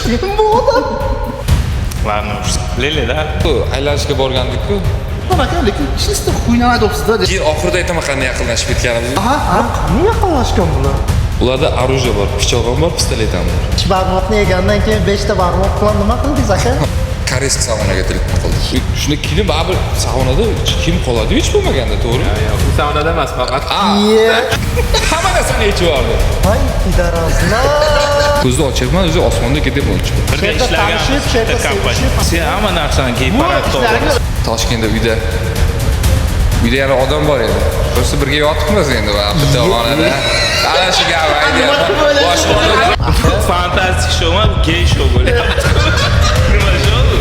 Kim bu odam? Ладно уж, Lili, да? Aylanishga borgandik-ku. Aka, lekin чисто хуйня aytyapsiz-da. Keyin oxirida aytaman qanday yaqinlashib ketganimizni. Aha, aha. Qanday yaqinlashgan bular? Ularda оружие bor, pichoq ham bor, pistolet ham bor. Uch barmoqni yegandan keyin beshta barmoq bilan nima qildingiz, aka? Koreyskiy saunaga telefon qildi. Shunda kiydim, baribir saunada kiyim qoladi hech bo'lmaganda, to'g'rimi? Yo'q, u saunada emas faqat. Hamma narsani yechib yubordi. Voy pidaraslar. Ko'zni ochyapman, o'zi osmonda ketyapman. Birga Shu yerda ishlagan tanishib, shu yerda bitta kompaniya. sevishib. Sen hamma narsani kiyib parad to'g'ri. Toshkentda uyda. Uyda yana odam bor edi. Просто birga yotibmiz endi va bitta xonada. Ana shu gap aytyapman. Boshqa Fantastik shou emas, bu gey shou bo'lyapti. Nima shou bu?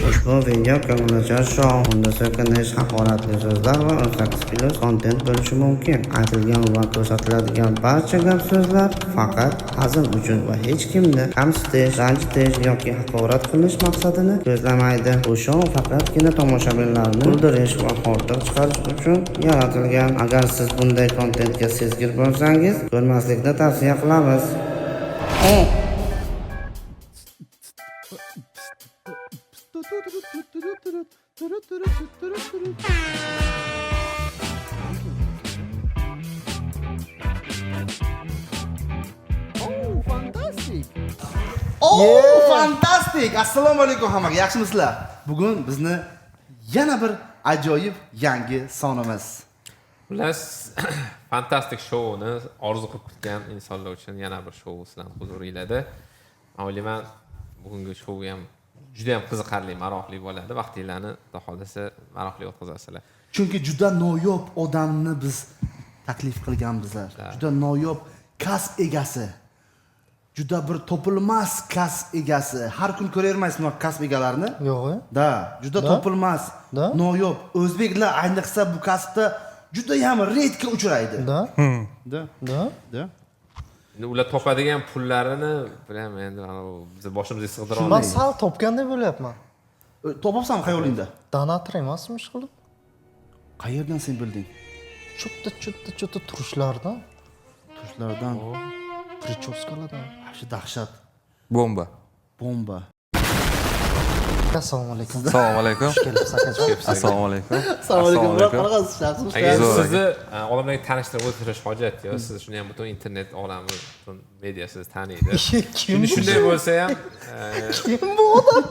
Ushbu video ko'ngilochar shou. Unda so'kinish, haqoratli so'zlar va 18+ kontent bo'lishi mumkin. Aytilgan va ko'rsatiladigan barcha gap-so'zlar faqat hazil uchun va hech kimni kamsitish, ranjitish yoki haqorat qilish maqsadini ko'zlamaydi. Bu shou faqatgina tomoshabinlarni kuldirish va hordiq chiqarish uchun yaratilgan. Agar siz bunday kontentga sezgir bo'lsangiz, ko'rmaslikni tavsiya qilamiz. Oh, fantastik. Oh, fantastik. Assalomu alaykum hammaga. Yaxshimisizlar? Bugun bizni yana bir ajoyib yangi sonimiz. Xullas, fantastik shouni orzu qilib kutgan insonlar uchun yana bir shou sizlarni huzuringlarda. Men o'ylayman, bugungi shou ham juda ham qiziqarli, maroqli bo'ladi. Vaqtinglarni xudo xohlasa maroqli o'tkazasizlar. Chunki juda noyob odamni biz taklif qilganbizlar. Juda noyob kasb egasi. Juda bir topilmas kasb egasi. Har kun ko'ravermaysiz bunaqa kasb egalarini. Yo'q, e? Da, juda Da? topilmas. Da? Noyob. O'zbeklar ayniqsa bu kasbda juda ham редко uchraydi. Da? Da. Da? Da. Endi ular topadigan pullarini bilaman endi anavi biz boshimizga sig'dira Man olmaymiz. sal topgandek bo'lyapman. Topapsanmi xayolingda? Donator emasmi ish qilib? Qayerdan sen bilding? Cho'tta cho'tta cho'tta turishlardan, Tushlardan. прическа lardan. Вообще dahshat. Bomba. Bomba. Assalomu alaykum. Assalomu alaykum. Xush kelibsiz, akajon. Assalomu alaykum. Assalomu alaykum. Qanaqasiz? Yaxshimisiz? Agar Zo'r. sizni odamlarga tanishtirib o'tirish hojat yo'q. Siz shuni ham butun internet olami, butun media sizni taniydi. Kim Shuni bu? shunday bo'lsa ham, Kim bu odam?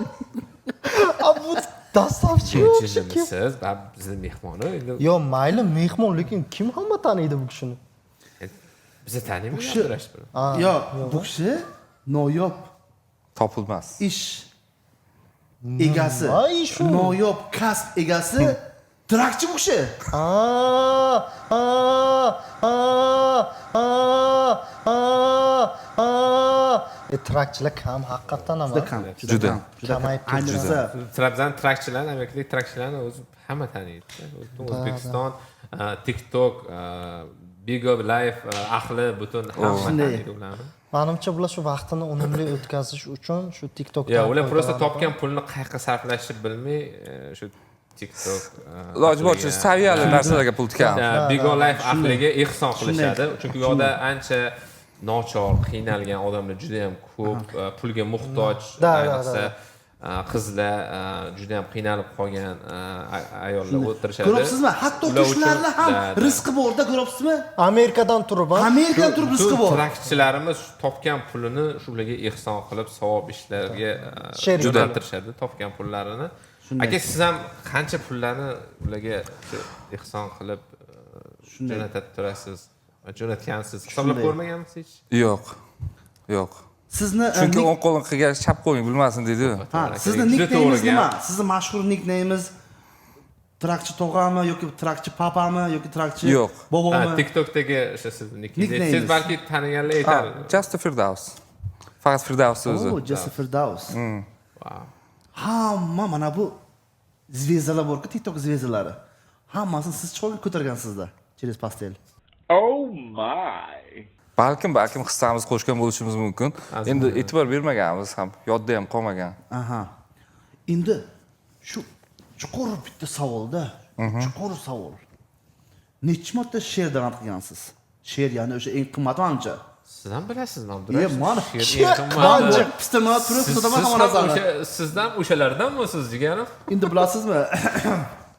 A bu доставщик вообще kim? siz va bizni mehmoni endi Yo, mayli mehmon, lekin kim hamma taniydi bu kishini? bizni taniymiz. kishi- Ha, Yo, bu kishi noyob Topilmas. ish egasi. Nima ish u? Noyob kasb egasi. Trakchi bu kishi. A, a, a, a, a, a. Trakchilar kam haqiqatdan ham. Juda kam, Juda. kam, juda kam. Kamayib ketdi. Ayniqsa Trabzon trakchilarni, Amerikadagi trakchilarni o'zi hamma taniydi. Butun O'zbekiston, TikTok, Bigo Live ahli butun hamma Shunday. taniydi ularni. Manimcha bular shu vaqtini unumli o'tkazish uchun shu TikTokdan Yo, ular просто foydalanib- topgan pulni qayerga sarflashni bilmay, shu TikTok Iloji boricha ahliga- saviyali narsalarga pul tikamiz. Bigo Live ahliga ehson qilishadi. Chunki u yoqda ancha nochor, qiynalgan odamlar juda ham ko'p, pulga muhtoj, Da, da, ayniqsa da. Qizlar, juda ham qiynalib qolgan ayollar o'tirishadi. Ko'ryapsizmi? Hattoki Ular uchun- shularni ham Da, da. rizqi borda, ko'ryapsizmi? Amerikadan turib, ha? Amerikadan turib rizqi Butun bor. trakchilarimiz topgan pulini shularga ehson qilib, savob ishlarga Sherik. jo'nattirishadi topgan pullarini. Aka, siz ham qancha pullarni ularga shu ehson qilib jo'natib turasiz? Jo'natgansiz. Hisoblab ko'rmaganmisiz hech? Yo'q. Yo'q. Sizni Chunki o'ng qo'ling qilgan chap qo'ling bilmasin deydi-ku. Ha, To'g'ri, sizni juda nicknameingiz to'g'ri nima? gap. Sizni mashhur nicknameingiz trakchi tog'ami yoki trakchi papami yoki trakchi Yo'q. Ha, bobomi? TikTokdagi o'sha sizni nickingizni Nicknameingiz. aytsangiz balki taniganlar aytar. Just Firdaus. Faqat Firdaus o'zi. Oh, Jesse Firdaus. Wow. Hamma mana bu звезда lar bor-ku, TikTok звезда lari. Hammasini siz chiqarib ko'targansizda через постель. Balkim hissamiz qo'shgan bo'lishimiz mumkin. Endi e'tibor bermaganmiz ham, yodda ham qolmagan. Aha. Endi shu chuqur bitta savolda, chuqur savol. Necha marta she'r donat qilgansiz? She'r ya'ni o'sha eng qimmati manimcha. Siz ham bilasizmi, E, Abdurashid? mana She'r eng man qimmat. pistirmani turib Siz sotaman siz hamma ham narsani. o'sha sizdan o'shalardanmisiz, jigarim? Endi bilasizmi?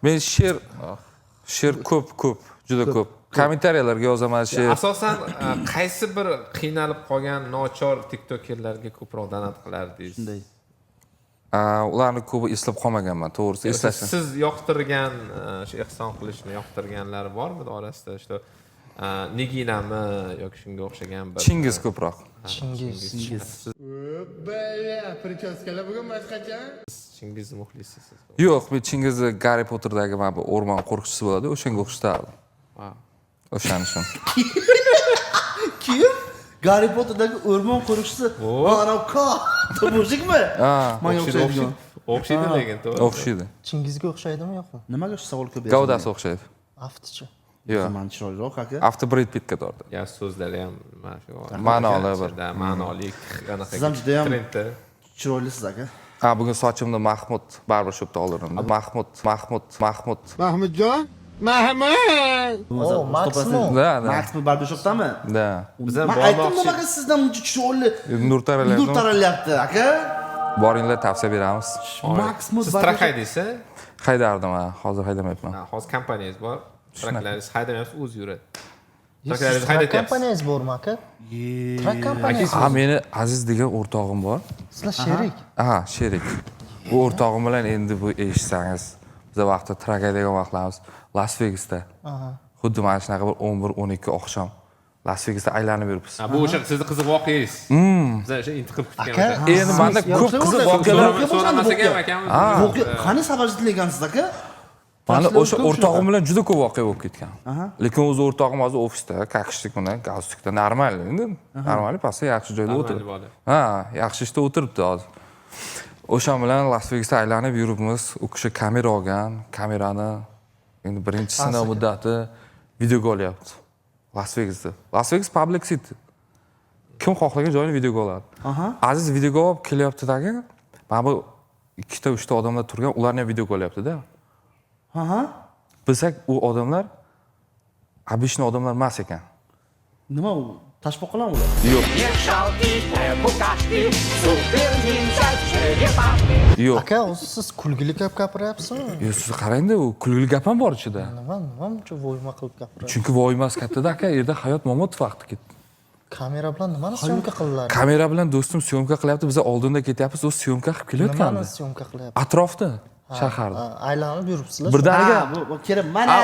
Men she'r ko'p, ko'p, juda ko'p. Kommentariyalarga yozaman she'r. Asosan qaysi bir qiynalib qolgan nochor tiktokerlarga ko'proq donat qilardingiz? Shunday. Ularni ko'pi eslab qolmaganman, to'g'risi eslashim. Siz yoqtirgan, shu ehson qilishni yoqtirganlari bormidi orasida? Shu Niginami yoki shunga o'xshagan bir Chingiz ko'proq. Chingiz. Chingiz. Бля, прическа lar bugun boshqacha. Chingiz muxlisisiz. Yo'q, men Chingizni Garri Potterdagi mana bu o'rmon qo'riqchisi bo'ladi, o'shanga o'xshatardim. Wow. O'shaning uchun. Kim? Garri Potterdagi o'rmon qo'riqchisi. Ana katta мужик mi? Ha, Manga o'xshaydigan. O'xshaydi lekin, to'g'ri. O'xshaydi. Chingizga o'xshaydimi, yo'qmi? Nimaga shu savol ko'p berasiz? Gavdasi o'xshaydi. Aftichi. Yo'q. Man chiroyliroq aka. Afti Brad Pittga tortdi. Ya so'zlari ham mana shu Ma'noli bir. Da, ma'noli anaqa. Siz ham judayam- trendda. Chiroylisiz aka. Ha, bugun sochimni Mahmud barbershopda oldirdim. Mahmud, Mahmud, Mahmud. Mahmudjon, Mahmud. O, Maximo. Да, да. Maximo barbershopdami? Да. Biz ham Man aytdim bormoqchi. nimaga sizdan buncha chiroyli Nur taralyapti. nur taralyapti aka. Boringlar, tavsiya beramiz. Maximo Siz truck haydaysiz? Haydardim, ha, hozir haydamayapman. Ha, hozir kompaniyangiz bor. Trucklaringiz haydamayapsiz, o'zi yuradi. Siz Trucklaringizni truck haydatyapsiz. kompaniyangiz bormi, aka? Truck kompaniyasi. Ha, meni Aziz degan o'rtog'im bor. Sizlar sherik. Ha, sherik. Bu o'rtog'im bilan endi bu eshitsangiz, biza vaqtda truck haydagan vaqtlarimiz Las Vegasda. Xuddi mana shunaqa bir 11, 12 oqshom Las Vegasda aylanib yuribmiz. Ha, bu o'sha sizni qiziq voqeangiz. Biz o'sha intiqib kutgan Aka, o'sha. Endi menda ko'p qiziq voqealar Voqea bo'lgandi, So'ramasak ham voqea. akamiz. Voqea qani sababchi ekansiz aka? Mani Tafsilot o'sha ko'p o'rtog'im shunaqa. bilan juda ko'p voqea bo'lib ketgan. Lekin o'zi o'rtog'im hozir ofisda, kakishlik bilan, galstukda normal endi. Normal, pastda yaxshi joyda Нормальный o'tiribdi. bola. Ha, yaxshi ishda o'tiribdi hozir. O'sha bilan Las Vegasda aylanib yuribmiz. U kishi kamera olgan, kamerani endi birinchi sinov muddati videoga olyapti. Las Vegasda. Las Vegas public city. Kim xohlagan joyini videoga oladi. Aziz videoga olib kelyapti-dagi, mana bu ikkita, uchta odamlar turgan, ularni ham videoga olyapti-da. Aha. Bilsak, u odamlar обычный odamlar emas ekan. Nima u? Toshboqalarmi ular? Yo'q. Yo'q. Aka, o'zi siz kulgili gap gapiryapsizmi? Yo'q, siz qarangda, u kulgili gap ham bor ichida. Nima buncha voyma qilib gapiryapsiz? Chunki voymas kattada aka, yerda Hayot Mamotov vaqti ketdi. Kamera bilan nimani съёмка qildilar? Kamera bilan do'stim съёмка qilyapti, biz oldinda ketyapmiz, u съёмка qilib Nimani kelayotgandi. съёмка qilyapti? Atrofda, shaharda. Ha, aylanib yuribsizlar. Birdaniga Ha, bu kerak. Mana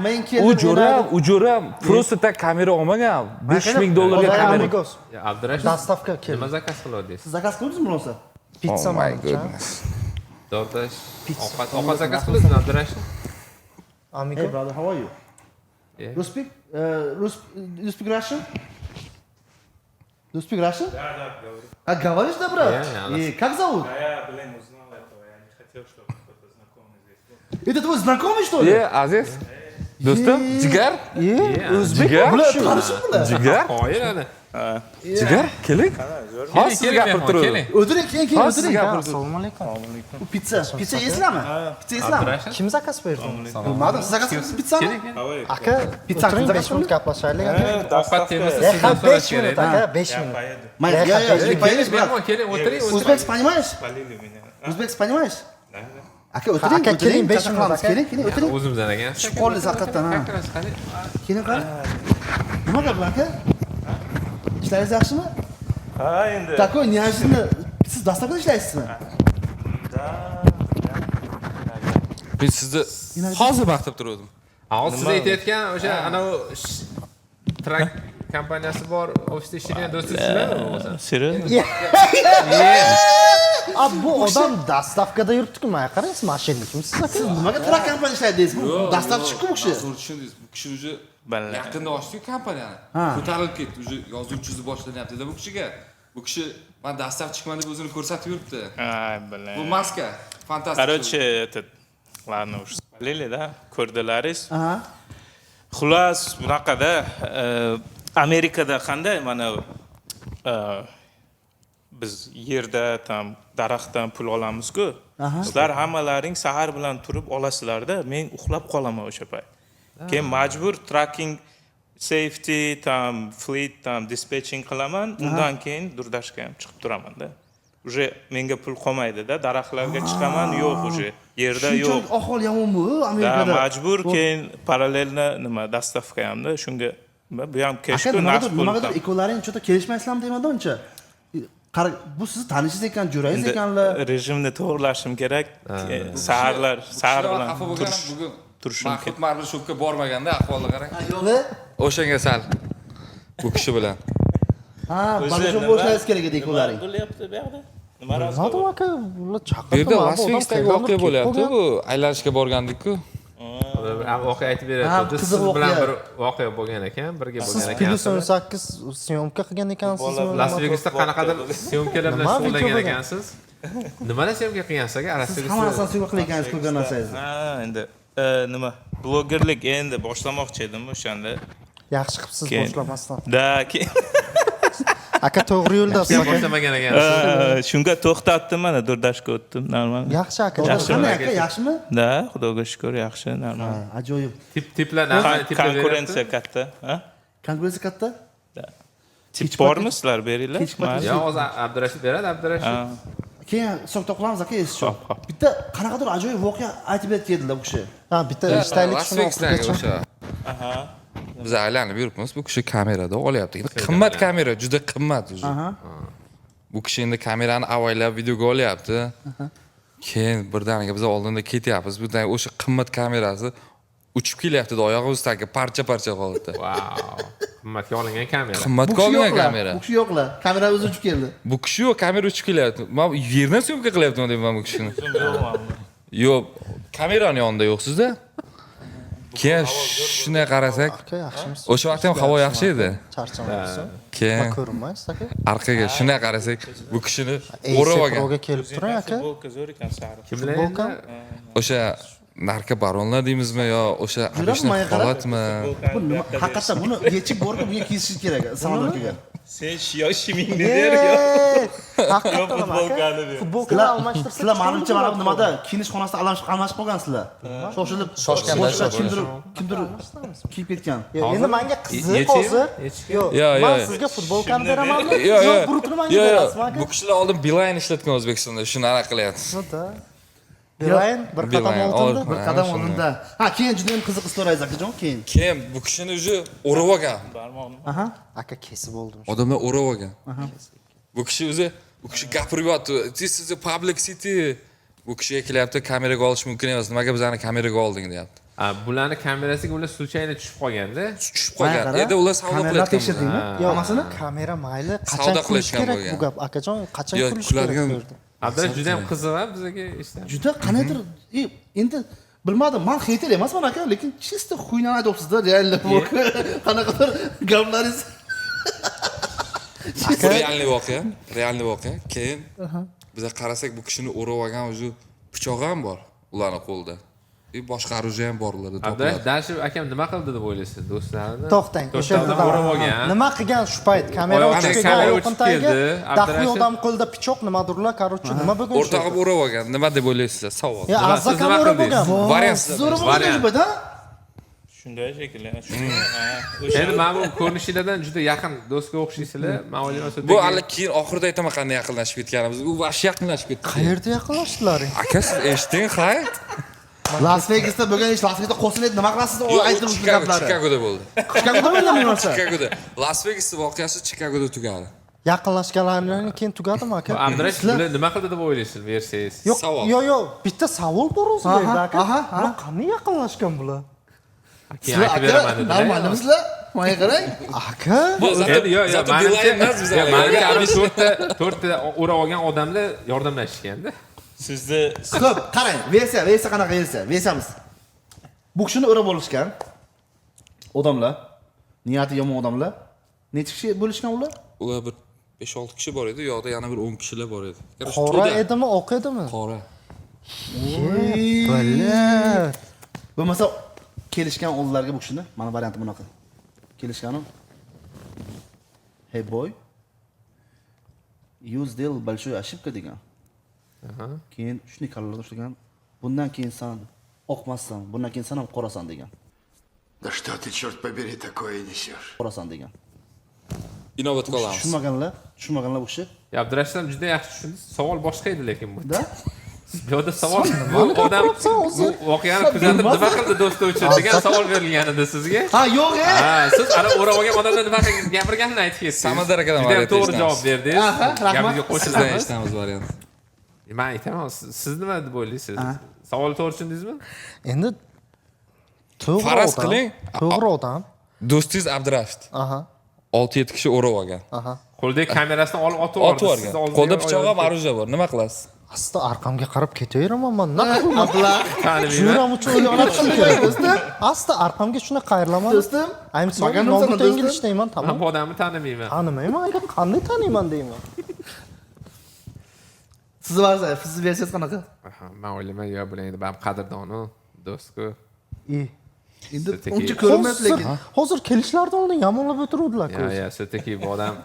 men keldim. u jo'ram, u jo'ram просто так kamera olmagan. 5000 dollarga Odam kamera. Amigos. Ya, Abdurashid, Доставка keldi. nima заказ qilyapsiz? Siz заказ qildingizmi bo'lmasa? Pitsa Oh my manimcha. goodness. Dordash, ovqat заказ qildingizmi, Abdurashid? Amigo. Hey brother, how are you? Yeah. You speak Rus, you speak Russian? You speak Russian? Да, говорю. А говоришь, да, брат? Yeah, yeah. И как зовут? А я, блин, узнал этого, я не хотел, чтобы кто-то знакомый здесь был. Это твой знакомый, что ли? Ye, Aziz. Do'stim, jigar. O'zbek Jigar. Bular tanishib bular. Jigar. Qoyil ana. Jigar, keling. Hozir siz Keling, gapirib mehmon, turib. keling. O'tiring, keyin keyin Hozir siz o'tiring. gapirib turib. Assalomu alaykum. Bu pitsa. Pitsa yeysizlarmi? Pitsa yeysizlarmi? Abdurashid. Kim заказ berdi? Bilmadim, siz заказ qildingiz pitssani? Keling, keling. Aka, Pitsa o'tiring, kim 5 minut gaplashaylik aka. Ovqat temasi Ya, sizdan 5 so'rash minut kerak. aka, 5 minut. Поеду. Mayli, ya, ya, Keling, поедешь, брат? mehmon, keling, o'tiring, o'tiring. Узбекс понимаешь? Спалили меня. Узбекс понимаешь? Да, да. Aka, o'tiring, Aka, o'tiring. keling, 5 Chaqa minut, qilamiz. aka. Keling, keling, o'tiring. O'zimizdan ekan. Tushib qoldingiz haqiqatdan, ha. Как раз, qani. Keling, qani. Nima gap aka? Ishlaringiz yaxshimi? Ha, endi. Такой неожиданно. Siz доставка da ishlaysizmi? Да, Men sizni hozir maqtab turgandim. Ha, hozir siz aytayotgan o'sha anavi truck kompaniyasi bor, ofisda ishlaydigan do'stingiz sizlarmi bo'lmasa? Серьезно? A, bu odam доставка da yuribdi-ku, mana qarang, мошенник misiz aka? Siz nimaga truck kompaniya ishlaydi deysiz? Bu доставщик ku bu kishi. To'g'ri tushundingiz. Bu kishi уже Balla. yaqinda ochdi kompaniyani. Ko'tarilib ketdi. Уже yozuvchisi boshlanyapti-da bu kishiga. Bu kishi man доставщик man deb o'zini ko'rsatib yuribdi. Ай, блин. Bu maska. Fantastik. Короче, этот, ладно уж, спалили, да? Ko'rdilaringiz. Aha. Xullas, bunaqada Amerikada qanday mana biz yerda там daraxtdan pul olamiz-ku. Sizlar hammalaring sahar bilan turib olasizlarda, men uxlab qolaman o'sha payt. Keyin majbur trucking Safety, там, fleet, там, dispatching qilaman. Undan keyin DoorDashga ham chiqib turaman-da. Уже menga pul qolmaydi-da, daraxtlarga chiqaman, yo'q уже. Yerda yo'q. Shunchalik ahvol yomonmi Да, Amerikada? Majbur keyin параллельно nima, доставка hamda shunga bu ham Aka, cash-ku, naqd nimagadir pul. nimagadir Там. Ikkovlaring что-то kelishmaysizlarmi deyman uncha. Qara, bu sizni tanishingiz ekan, jo'rangiz Endi ekanlar. Rejimni to'g'irlashim kerak. Saharlar, sahar bilan Xafa bo'lganim bugun turishim Mahmud kerak. Barbershopga bormaganda ahvolni qarang. Yo'q. O'shanga sal bu kishi bilan. Ha, O'zi barbershop nima- bo'shlashingiz kerak edi ikkovlaring. Nima bo'lyapti bu yoqda? Nima Bilmadim разговор? aka, ular Bu chaqirdi. yerda Mana Las bu odam Vegasdagi qayerdandir voqea kelib bo'lyapti. qolgan. Bu aylanishga borgandik-ku. Bir voqea aytib Ha, beryapti. qiziq Siz bilan voqea. bir voqea bo'lgan ekan, birga Siz bo'lgan plyus ekansiz. 18 съёмка qilgan ekansizmi? Las Vegasda qanaqadir съёмка lar bilan Nima video shug'ullangan bo'lgan? ekansiz. Nimalar съёмка qilgansiz aka? Las Siz hamma narsani съёмка qilayotganingiz, ko'rgan narsangizni. Ha, endi nima, blogerlik endi boshlamoqchi edim o'shanda. Yaxshi qilibsiz boshlamasdan. Да, keyin Aka, to'g'ri yo'ldasiz aka. Boshlamagan ekansiz. Shunga to'xtatdim, mana DoorDashga o'tdim, normal. Yaxshi aka. Yaxshi. Qanday aka, yaxshimi? Да, xudoga shukur, yaxshi, normal. Ha, ajoyib. Tiplar нормально tiplar Konkurensiya katta, ha? Konkurensiya katta? Да. Tip bormi sizlar, beringlar? Kech payt- Mayli. Yo, hozir Abdurashid beradi, Abdurashid. Keyin hisob kitob qilamiz aka, esiz. Hop, hop. Bitta qanaqadir ajoyib voqea aytib berib keldilar bu kishi. Ha, bitta eshitaylik Las shuni Vegasdagi oxirigacha. o'sha. Biz aylanib yuribmiz, bu kishi kamerada olyapti. Endi qimmat kamera, juda qimmat уже. Bu kishi endi kamerani avaylab videoga olyapti. Keyin birdaniga biz oldinda ketyapmiz. Birdan o'sha qimmat kamerasi uchib kelyapti, oyog'imiz tagiga parcha-parcha holatda. Vau. Qimmatga olingan kamera. Bu Qimmatga kishi olingan yo'qlar. kamera. Bu kishi yo'qlar. Kamera o'zi uchib keldi. Bu kishi yo'q, kamera uchib kelyapti. Men yerdan съёмка qilyapman deyman bu kishini. Yo'q, kamerani yonida yo'qsiz-da. Keyin shunday qarasak, Aka, yaxshimisiz? o'sha vaqt ham havo yaxshi edi. Charchamayapsiz? Keyin Nima ko'rinmaysiz aka? orqaga shunday qarasak, bu kishini o'rab olgan. Proga kelib turing aka. Futbolka zo'r ekan, sariq. Kimlar Futbolka? endi? O'sha narkobaronlar deymizmi yo o'sha Jur'atmi обычный manga qarab? holatmi? Bu nima? Haqiqatdan buni yechib borib bunga kiyishingiz kerak Samad akaga. Sen yoshimingni ber yo. Haqiqatdan ham aka. Futbolkani ber. Futbolkani Sizlar almashtirsa sizlar manimcha mana bu nimada, kiyinish xonasida almashib almashib qolgansizlar. Shoshilib Shoshganda boshqa shoshgan. kimdir kiyib ketgan. Yo'q, endi menga qiziq Yechim? hozir. Yechim? Yo'q, Yo, yo, men yo. sizga futbolkani beramanmi? Yo'q, Yo, yo'q. брюк ni menga Yo'q, yo'q. berasizmi aka? Bu kishilar oldin Beeline ishlatgan O'zbekistonda, shuni anaqa qilyapti. Да. Beeline bir qadam Beeline, oldinda. Bir qadam oldinda. Ha, keyin juda ham qiziq история ngiz, akajon, keyin. Keyin bu kishini уже o'rab olgan. Barmoqni. Aka, kesib oldim. Odamlar o'rab olgan. Bu kishi o'zi, bu kishi gapirib yotdi. "This is a public city." Bu kishiga kelyapti, kameraga olish mumkin emas. Nimaga bizani kameraga olding, deyapti. Ha, bularni kamerasiga ular случайно tushib qolganda. Tushib qolgan. Endi ular savdo Kameralar qilayotgan. tekshirdingmi? Yo'q, Hammasini? kamera mayli, qachon Savdo kulish qilayotgan kerak bo'lgan. bu gap, akajon, qachon Yo'q, kulish kerak kuladigan bu yerda? Abdurashid juda ham qiziq, ha, bizga eshitamiz. Juda qandaydir endi bilmadim, man хейтер emasman aka, lekin чисто хуйня ni aytyapsiz-da, реально bu qanaqadir gaplaringiz. Bu реальный voqea, реальный voqea. Keyin biza qarasak, bu kishini o'rab olgan, уже pichog'i ham bor ularni qo'lida. И boshqa оружие ham bor ularda Abdurashid, topiladi. дальше akam nima qildi deb o'ylaysiz do'stlarini? To'xtang, o'sha To'xtang, o'rab olgan. Nima qilgan shu payt? Kamera Oyog'i uchib kelgan, kamera o'qin uchib tagiga, keldi, daxli Abdurashid- odam qo'lida pichoq nimadirlar, короче, nima bo'lgan shu O'rtog'i yerda? o'rab olgan. Nima deb o'ylaysizlar? Savol. Ya, Nima- Azza siz nima kam o'rab qildingiz? olganmi? Variant. Siz o'rab olgan Variant. shu payt, ha? Shunday shekilli. Shunday. Ha, o'sha Endi mana bu ko'rinishinglardan juda yaqin do'stga o'xshaysizlar. Men o'ylayman, Bu hali keyin oxirida aytaman qanday yaqinlashib ketganimiz. U вообще yaqinlashib ketdi. Qayerda yaqinlashdilaring? Aka, siz eshiting, hay. Las Vegasda bo'lgan ish Las Vegasda qolsin edi, nima qilasiz? O Yo'q, u aytdim shu Chicago, gaplari. Chicagoda bo'ldi. Chicagoda bo'ldi bu narsa. Chicagoda. Las Vegas voqeasi Chicagoda tugadi. Yaqinlashganlaring keyin tugadimi aka? Abdurashid, bular nima qildi deb o'ylaysiz, versiyangiz? Yo'q, Savol. yo'q, bitta savol bor o'zi bu yerda aka. Aha, aha. Bular qanday yaqinlashgan bular? Keyin Sizlar aytib aka, beraman dedilar. normalmisizlar? Menga qarang. Aka, Endi yo'q, yo'q, Зато manimcha, Beeline emas yo'q, bizlarga. manimcha ana to'rtta o'rab olgan odamlar yordamlashishganda. Sizni Xo'p, qarang, versiya qanaqa versiya? Versiyamiz. Bu kishini o'rab olishgan odamlar, niyati yomon odamlar. Necha kishi bo'lishgan ular? Ular bir 5-6 kishi bor edi, u yoqda yana bir 10 kishilar bor edi. Короче, qora to'da. edimi, oq edimi? Qora. Бля. Bo'lmasa kelishgan oldilariga bu kishini, mana varianti bunaqa. Kelishgani: "Hey boy, you сделал большую ошибка", degan. Keyin shunday kallalarda ushlagan. "Bundan keyin san oqmassan, bundan keyin san ham qorasan", degan. Да что ты, черт побери, такое несешь? Borasan degan. Inobatga olamiz. Tushunmaganlar bu kishi. Ya, Abdurashid ham juda yaxshi tushundi. Savol boshqa edi lekin bu. Da? Bu yoqda savol, bu odam bu voqeani kuzatib nima qildi do'sti uchun degan savol berilgan edi sizga. Ha, yo'q, e. Ha, siz ana o'rab olgan odamlar nima qilgan gapirganini aytib ketdingiz. Samandar akadan Juda ham variant to'g'ri eshitamiz. javob berdingiz. Aha, rahmat. Gapingizga Sizdan qo'shilamiz. eshitamiz variant. Man aytaman, siz nima deb o'ylaysiz? Savolni to'g'ri tushundingizmi? Endi to'g'ri Faraz odam. qiling. To'g'ri odam. Do'stingiz Abdurashid. 6-7 kishi o'rab olgan. Qo'lidagi kamerasini olib otib yubordi. Otib yuborgan. Sizni oldingizga Qo'lda pichoq ham oyog'i оружие bor. Nima qilasiz? Asta arqamga qarab ketaveraman man. Nima qilaman? Abla. Tanimayman. Juram uchun o'ylanishim kerak. Do'stim. Asta arqamga shuni qayrilaman. Do'stim. I'm sorry, Maganim sana, nogut do'stim. English deyman, Man tamam. bu odamni tanimayman. Tanimayman, aka, qanday taniyman deyman. Sizni varsa, sizni versiyangiz qanaqa? Aha, man o'ylayman, yo bular endi baribir qadrdonu, do'st-ku. E. Endi Все-таки- uncha ko'rinmayapti Hozir, lekin. hozir kelishlaridan oldin yomonlab o'tiruvdilar Yo, ko'z. yo, все-таки bu odam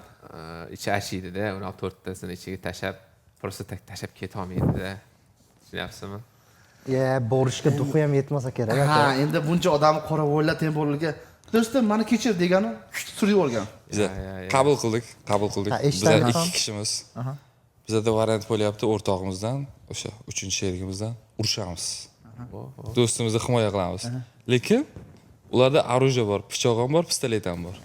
ichi achiydi-da, uni to'rttasini ichiga tashlab, просто так tashlab ketolmaydi-da. Tushunyapsizmi? Ye, borishga дух i ham yetmasa kerak Ha, aka. endi buncha odamni qoravoylar temporlarga do'stim mani kechir degani surib yuborgan. Biza Ya, ya, ya. qabul qildik, qabul qildik. Ha, Bizlar eshitamiz. ikki kishimiz. Bizada variant bo'lyapti, o'rtog'imizdan, o'sha uchinchi sherigimizdan urushamiz. Do'stimizni himoya qilamiz. Lekin ularda оружие bor, pichoq ham bor, pistolet ham bor.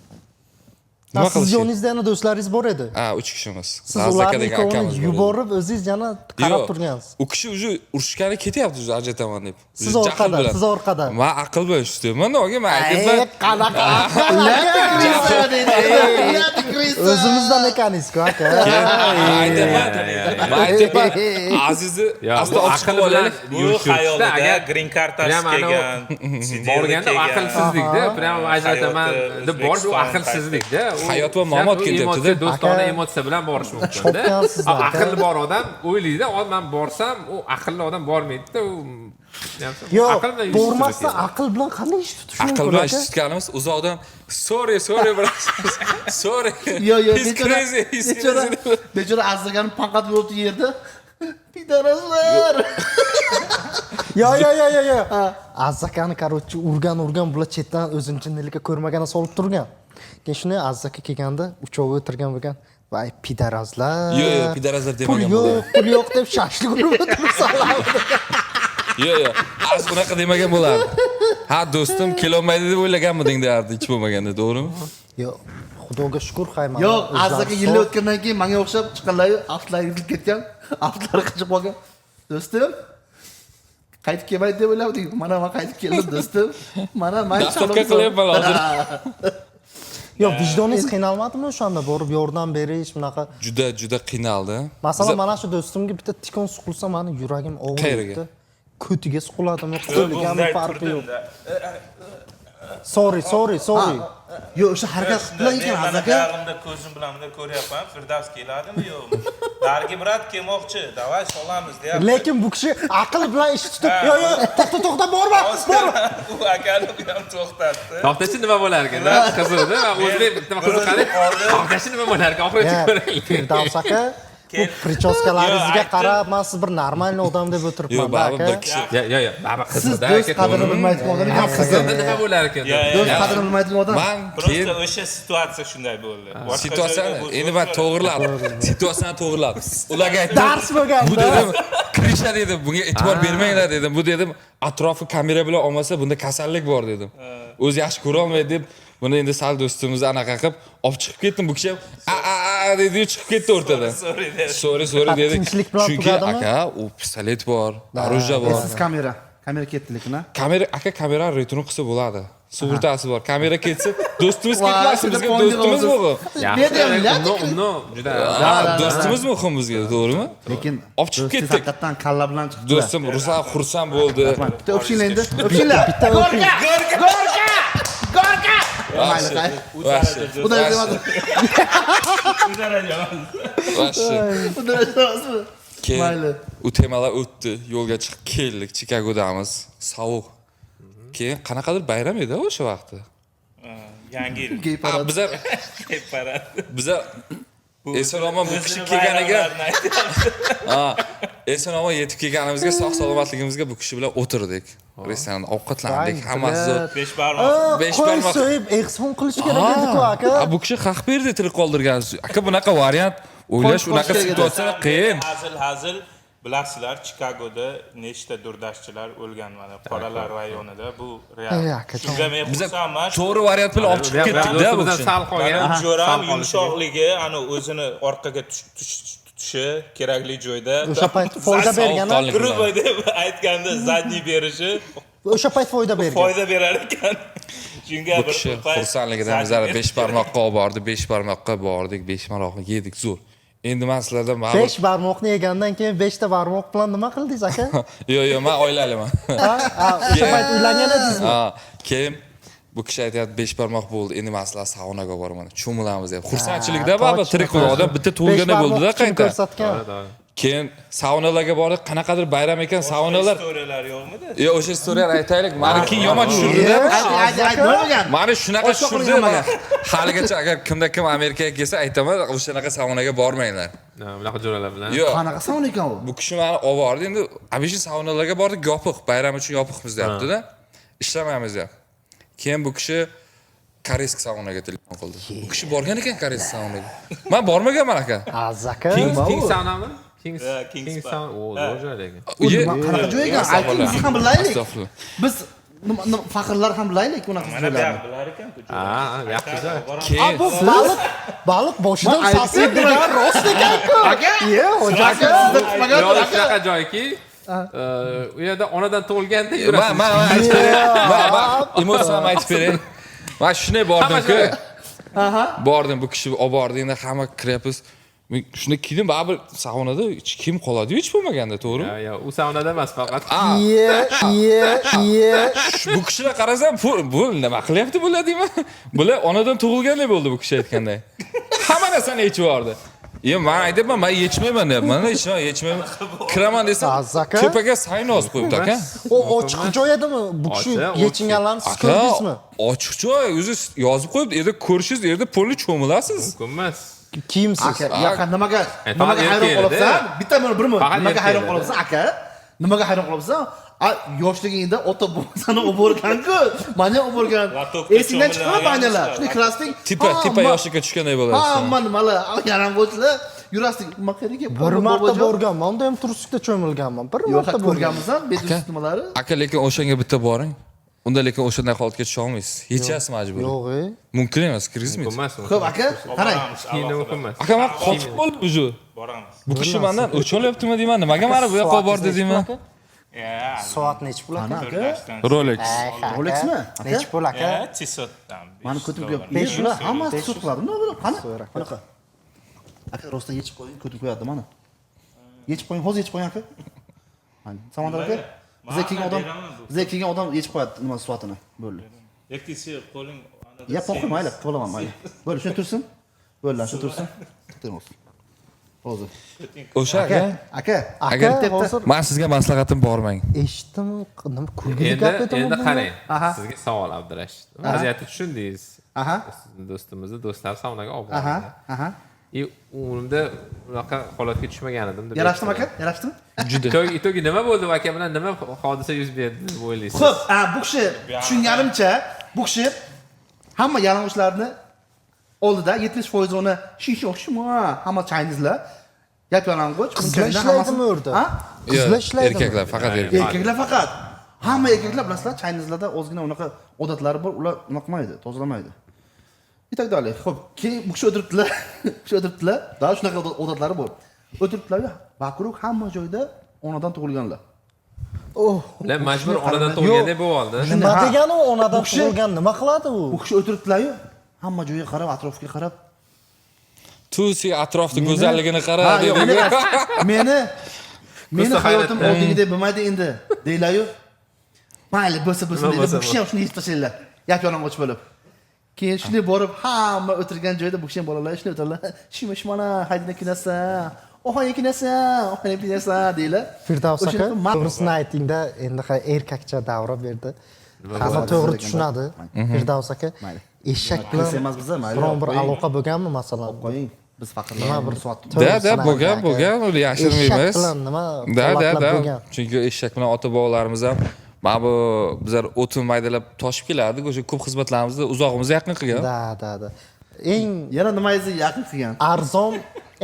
Nima Ha, siz qilish kerak? yoningizda yana do'stlaringiz bor edi. Ha, uch kishimiz. Siz Lazza aka ularni degan ikkovini akamiz bor edi. yuborib, o'zingiz yana qarab Yo'q, turgansiz. U kishi уже urushgani ketyapti, уже ajrataman deb. Siz Уже jahl orqada, bilan. siz orqada. Man aql bilan tushyapman, aka, man aytyapman. Ey, qanaqa? O'zimizdan ekaningiz-ku aka. Man aytyapman, man aytyapman, Azizni Yo, asta bu olib aql chiqib bilan olaylik. Bu yurish yurishda xayolida agar green kartasi Prям anavi kelgan, CDL borganda kelgan. aqlsizlikda, prям ajrataman Hayoti deb borish u O'zbekiston aqlsizlikda. U Hayot va mamot u ketyapti-da. emotsiya, do'stona Aka, emotsiya bilan borish mumkin-da. chopgansizlar, aka. Aqlli bor odam o'ylaydi, "O, man borsam, u aqlli odam bormaydi-da, u Yo'q, aql bilan yurish bormasdan kerak. aql bilan qanday ish tutish Aql mumkin bilan ish aka? tutganimiz uzoqdan sorry, sorry, bro. Sorry. Yo, yo, He's bechora, crazy, he's bechora, crazy. bechora Aziz panqat bo'libdi yerda. Пидарас lar. Yo, yo, yo, yo, yo. Aziz akani, короче, urgan, urgan, bular chetdan o'zini jinnilikka ko'rmagani solib turgan. Keyin shunday Aziz aka kelganda uchovi o'tirgan bo'lgan. Voy, пидарас lar. Yo'q, yo'q, пидарас lar Pul demagan yo'q, bo'ladi. pul yo'q deb shashlik urib o'tiribsanlar. Yo'q, yo'q. Aziz unaqa demagan bo'lardi. Ha, do'stim kelolmaydi deb o'ylaganmiding derdi, hech bo'lmaganda, to'g'rimi? Yo'q, xudoga shukur hayman. Yo'q, Aziz aka yillar o'tgandan keyin menga o'xshab chiqqanlari aftlari yuzilib ketgan, aftlari qichib qolgan. Do'stim, qaytib kelmaydi deb o'ylardik. Mana men qaytib keldim, do'stim. Mana men Доставка qilyapman hozir. Yo'q, vijdoningiz qiynalmadimi o'shanda borib yordam berish bunaqa? Juda juda qiynaldi. Masalan, Biza- mana shu do'stimga bitta tikon suqilsa, mani yuragim og'riydi. Qayerga? Ko'tiga suqiladimi, qo'ligami Bunday farqi yo'q. turdim-da. Sorry, sorry, sorry. Yo'q, o'sha harakat qilib ekan Men Aziz mana aka. buyog'imda ko'zim bilan bunday ko'ryapman. Firdavs keladimi yo'qmi? Dargi брат kelmoqchi, давай solamiz deyapti. Lekin bu kishi aql bilan ish tutib, yo yo, to'xta, to'xta, borma, borma. U akani bu ham to'xtatdi. To'xtachi nima bo'lar ekan? Qiziqda, man o'zim bitta qiziqadi. To'xtachi nima bo'lar ekan? Oxirigacha Ya, ko'raylik. Firdavs aka, bu Yo'q, причёска laringizga aytdim. qarab, man siz bir нормальный odam deb Yo'q, o'tiribman baribir aka. bir kishi. Yo, yo, yo, baribir Siz qiziqda do'st aka. qadrini bilmaydigan odam ekansiz. Qiziqda nima bo'lar ekan? Ya, ya, Do'st ya. qadrini bilmaydigan odam. Man keyin Просто o'sha situatsiya shunday bo'ldi. Boshqa situatsiyani joyda bu endi man to'g'irladim. Situatsiyani to'g'irladim. Ularga aytdim. Dars bo'lgan. Bu dedim, крыша dedim, bunga e'tibor bermanglar dedim. Bu dedim, atrofi kamera bilan olmasa bunda kasallik bor dedim. O'zi yaxshi ko'rolmaydi deb buni endi sal do'stimizni anaqa qilib olib chiqib ketdim. Bu kishi ham a a a dedi, chiqib ketdi o'rtadan. Sorry dedi. Sorry, sorry Ha, dedi. tinchlik bilan Chunki tugadimi? aka, u pistolet bor, оружие bor. Siz kamera. Kamera ketdi lekin, ha. Kamera aka, kamera return qilsa bo'ladi. Sug'urtasi bor. Kamera ketsa, do'stimiz Voy, ketmasin, shunda bizga point do'stimiz olasiz. muhim. Yaxshi, unno juda Ha, do'stimiz muhim bizga, to'g'rimi? Lekin Olib chiqib do'stingiz ketdik. haqiqatdan kalla bilan chiqdi. Do'stim Ruslan xursand bo'ldi. Bitta o'pishinglar endi. O'pishinglar. Bitta o'ping. Gorka! Gorka! Mayli, Вообще, xayr. вообще, Bu daraja emas. вообще. Bu daraja emasmi? Keyin Mayli. u temalar o'tdi, yo'lga chiqib keldik, Chikagodamiz, sovuq. Keyin qanaqadir bayram edi o'sha vaqti. Yangi yil. Gey Ha, parad. bizlar Parad. bizlar eson omon bu kishi O'zini kelganiga bayramlarini aytyapti. ha, Eson omon yetib kelganimizga, sog' salomatligimizga bu kishi bilan o'tirdik. Restoranda ovqatlandik, hammasi zo'r. Besh barmoq. Besh Qo'y barmoq. so'yib ehson qilish kerak edi-ku, aka. A, bu kishi haq berdi tirik qoldirgan. Aka, bunaqa variant o'ylash Qo'y unaqa kerak edi. situatsiya qiyin. Hazil hazil, bilasizlar, Chikagoda nechta durdashchilar o'lgan, mana qoralar rayonida, bu real. Ey, akajon. Shunga men Biza xursandman. to'g'ri variant bilan olib chiqib ketdik-da bu Do'stimizdan kishi. sal qolgan. Mani jo'ram Sal qolishi. yumshoqligi, ani o'zini orqaga tutishi kerakli joyda. O'sha payt foyda bergan. Sovuqqonlik bilan. Грубо deb aytganda, задний berishi O'sha payt foyda bergan. Foyda berar ekan. Shunga Bu bir kishi payt xursandligidan задний bizlarni besh barmoqqa olib bordi, besh barmoqqa bordik, besh barmoqni yedik, zo'r. Endi man sizlardan mana Besh barmoqni yegandan keyin beshta barmoq bilan nima qildingiz, aka? Yo'q, yo'q, man oilaliman. Ha, ha, o'sha payt uylangan edingizmi? Ha, keyin bu kishi aytyapti, besh barmoq bo'ldi, endi man sizlarni saunaga boraman, cho'milamiz deb. Xursandchilikda baribir tirik qolgan odam bitta tug'ilganda bo'ldi-da Besh barmoq kuchini qayta. ko'rsatgan. Keyin saunalarga bordik, qanaqadir bayram ekan, saunalar. Istoriyalar yo'qmidi? Yo'q, o'sha istoriyani aytaylik. Mani keyin yomon tushirdi-da. Ayt, ayt, ayt, nima bo'lgan? Mani shunaqa Oshkoq tushirdi. qiling hammaga. Haligacha agar kimda kim Amerikaga kelsa aytaman, o'shanaqa saunaga bormanglar. Ha, bunaqa jo'ralar bilan. Yo'q. Qanaqa sauna ekan u? Bu kishi mani olib bordi. Endi обычный saunalarga bordik, yopiq, bayram uchun yopiqmiz deyapti-da. Ishlamaymiz deyapti. Keyin bu kishi корейский saunaga telefon qildi. Bu kishi borgan ekan корейский saunaga. Man bormaganman, aka. Aziz aka. Kings, Kings saunami? Kings, Ha, Kings Kings Spa. sauna. O, zo'r joy lekin. U nima, qanaqa joy ekan? Ayting, biz ham bilaylik. Astag'firullah. Biz nima, faqirlar ham bilaylik unaqa Mana bu joylarni. yoq bilar ekan-ku. Ha, ha, yaxshi joy. Keyin Bu baliq, baliq boshidan Ma, sasiydi degan rost ekan-ku. Aka! Ye, ho'ja aka. Sizda tutmagan Yo'q, aka. shunaqa joyki, u yerda onadan tug'ilganda man yurasiz. man aytib beray. Man emotsiyamni aytib beray. Man shunday bordim-ku. Bordim, bu kishi olib bordi, endi hamma kiryapmiz. Men shuni kiydim, baribir saunada hech kim qoladi-yu hech bo'lmaganda, to'g'rimi? Yo'q, yo'q, u saunada emas faqat. Ye, ye, ye. Bu kishilar qarasam, bu nima qilyapti bular deyman. Bular onadan tug'ilgandek bo'ldi bu kishi aytganday. Hamma narsani yechib yubordi. Yo, man aytyapman, man yechmayman deyapman, yechmayman, yechmayman. Kiraman desam, Aziz aka. tepaga saynoz qo'yibdi, aka. O ochiq joy edimi? Bu kishi Ochiq, yechinganlarni siz Aka, ko'rdingizmi? ochiq joy, o'zi yozib qo'yibdi, yerda ko'rishingiz, yerda polni cho'milasiz. Mumkin emas. Kiyimsiz. Aka, yo'q, nimaga E, nimaga faqat hayron erkaklarda. qolibsan? Bitta bir bir Faqat nimaga hayron erkaklarda. qolibsan, aka? Nimaga hayron qolibsan? A, yoshligingda ota bobosini olib borgan-ku. Mani ham olib borgan. Latokda Esingdan chiqma cho'milgan banyalar. yoshlar. Shunday kirasding. Tepa, tepa yoshlikka tushganday bo'lasiz. Hamma nimalar, yalang'ochlar yurasdik. Nima kerak? Bir marta borganman, unda ham turistlikda cho'milganman. Bir Yo'q, marta borganman. ko'rganmisan, betus nimalari? Aka, lekin o'shanga bitta boring. Unda lekin o'shanday holatga tusha olmaysiz. Yechasiz majburiy. Yo'q, e. Mumkin emas, kirgizmaydi. Mumkin emas. Xo'p, aka, qarang. Boramiz, Kiyimda alohida. mumkin emas. Aka, man qotib qoldim уже. Boramiz. Bu kishi mandan o'ch olyaptimi deyman, nimaga mani bu yoqqa olib bordi deyman. Ya, Soat nechi pul aka? Ana aka, Durdashdan. Rolex. Rolexmi? Aka? Nechi pul aka? Ya, Tissotdan. Mani ko'tim kuyapti. Besh yuz. Bular hammasi Besh tissot yuz. qiladi. Nima bular? Qani? So'ra aka. Bunaqa. Aka, rostdan yechib qo'ying, ko'tim kuyadi mana. Yechib qo'ying, hozir yechib qo'ying aka. Mana, Samandar aka. Bizga kelgan odam, beraman bu. bizga kelgan odam yechib qo'yadi nima soatini. Bo'ldi. Yoki sen qo'ling Ya poxuy, mayli, qilib olaman, mayli. Bo'ldi, shuni tursin. Bo'ldi, shu tursin. To'xtang hozir. Hozir. O'sha aka. Aka, Aka, Bitta- hozir Man sizga maslahatim, bormang. eshitdimi? Nima kulgili Endi gap edimi endi bu? qarang. Aha. Sizga savol, Abdurashid. Vaziyatni tushundingiz. Aha. Sizni do'stimizni do'stlar saunaga olib Aha, bordi. aha. И umrimda unaqa holatga tushmagan edim deb. Yarashdimi aka? Yarashdimi? Juda. Itogi nima bo'ldi bu aka bilan, nima hodisa yuz berdi deb o'ylaysiz? Xo'p, bu kishi tushunganimcha, bu kishi hamma yalang'ochlarni oldida 70% uni shisha shuma, hamma Chinese'lar yap yalang'och. Qizlar ishlaydimi u yerda? Ha? Qizlar ishlaydimi? Erkaklar, faqat erkaklar. Erkaklar faqat. Hamma erkaklar, bilasizlar, Chinese'larda ozgina unaqa odatlari bor, ular nima qilmaydi, tozalamaydi. И так далее. Xo'p, keyin bu kishi o'tiribdilar, bu kishi o'tiribdilar, da shunaqa odatlari bor. O'tiribdilar, вокруг hamma joyda onadan tug'ilganlar. Oh, Ular majbur onadan tug'ilgandek bo'lib oldi. nima Ha. degani u onadan Bu kishi- tug'ilgan nima qiladi u? Bu kishi o'tiribdilar-yu, hamma joyga qarab, atrofga qarab, Tusi atrofni go'zalligini qara Ha, yo'q, deydi. meni Ko'zda hayotim hayratda. oldingidek bo'lmaydi endi deydilar-yu. Mayli, bo'lsa bo'lsin Nima deydi. bo'lsa Bu kishi ham shuni yechib tashlanglar. Yap yalang'och bo'lib. Keyin shunday borib, hamma o'tirgan joyda bu kishi ham bolalar shunday o'tiradilar. Shima shimana, haydina kinasa, oxon kinasa, oxon kinasa deydilar. Firdavs aka, O'shanaqa to'g'risini aytingda, endi ha erkakcha davra berdi. Hamma bo'ladi to'g'ri ekan, tushunadi. Firdavs aka, Mayli. eshak Qilsa bilan emas biza, mayli, biron bir qo'ying. aloqa bo'lganmi masalan? Qo'ying. Biz faqirlar Nima bir soat. Да, bo'lgan, bo'lgan, uni yashirmaymiz. Eshak bilan nima Да, да, holatlar да. bo'lgan. Chunki eshak bilan ota bobolarimiz ham mana bu bizlar o'tin maydalab toshib kelardik, o'sha ko'p xizmatlarimizni uzog'imizni yaqin qilgan. Да. Eng Yana nimangizni yaqin qilgan? arzon,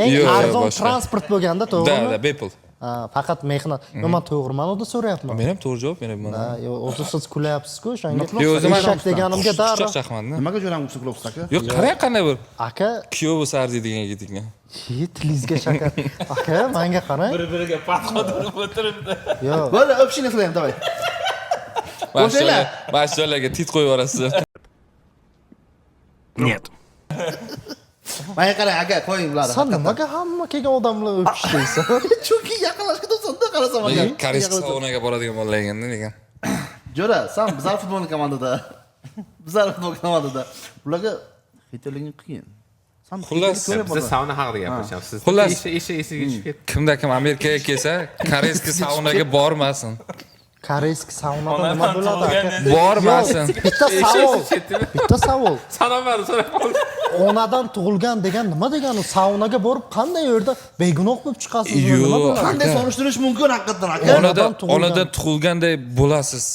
eng Yo'q, yo'q, arzon boshqa. transport bo'lganda, Да, to'g'rimi? да, bepul. Ha, faqat mehnat. Yo, man to'g'ri ma'noda so'rayapman. Men ham to'g'ri javob beryapman. Ha, yo'q, o'zi siz kulyapsiz-ku o'shanga. Yo'q, o'zim ham Eshak deganimga darrov Xushchaqchaqmanda. Nimaga jo'ram kulyapsiz, aka? Yo'q, qarang, qanday bir Aka, kuyov bo'lsa arziydigan yigit ekan. Yi, tilingizga shakar. Aka, menga qarang. Bir-biriga подход urib o'tiribdi. Yo'q. Bo'ldi, o'pishinglar sizlar ham, давай. Mana shu O'shanglar. Mana shu joylarga tit qo'yib yuborasiz. Нет. Menga qarang, aka, qo'ying bularni. San nimaga hamma kelgan odam bilan o'pish deysan? Chunki yaqinlashib ketasan-da, qarasam aka. Lekin корейский saunaga boradigan bolalar ekanda lekin. Jo'ra, san bizlar futbol komandada. Bizlar futbol komandada. Bularga heyterliging qiyin. San Xullas, Biz sauna haqida gapirishyapmiz. Siz Xullas- ishi esiga tushib ketdi. Kimda kim Amerikaga kelsa, корейский saunaga bormasin. Корейский saunada nima bo'ladi, aka? Bormasin. Yo'q, bitta savol. Bitta savol. Salom so'rab qoldi. Onadan tug'ilgan degan nima degani? Saunaga borib qanday u yerda begunoh bo'lib chiqasiz? Nima Yo'q. bo'ladi? Qanday solishtirish mumkin haqiqatdan, aka? Onadan Onadan tug'ilgan. Onadan tug'ilganday bo'lasiz.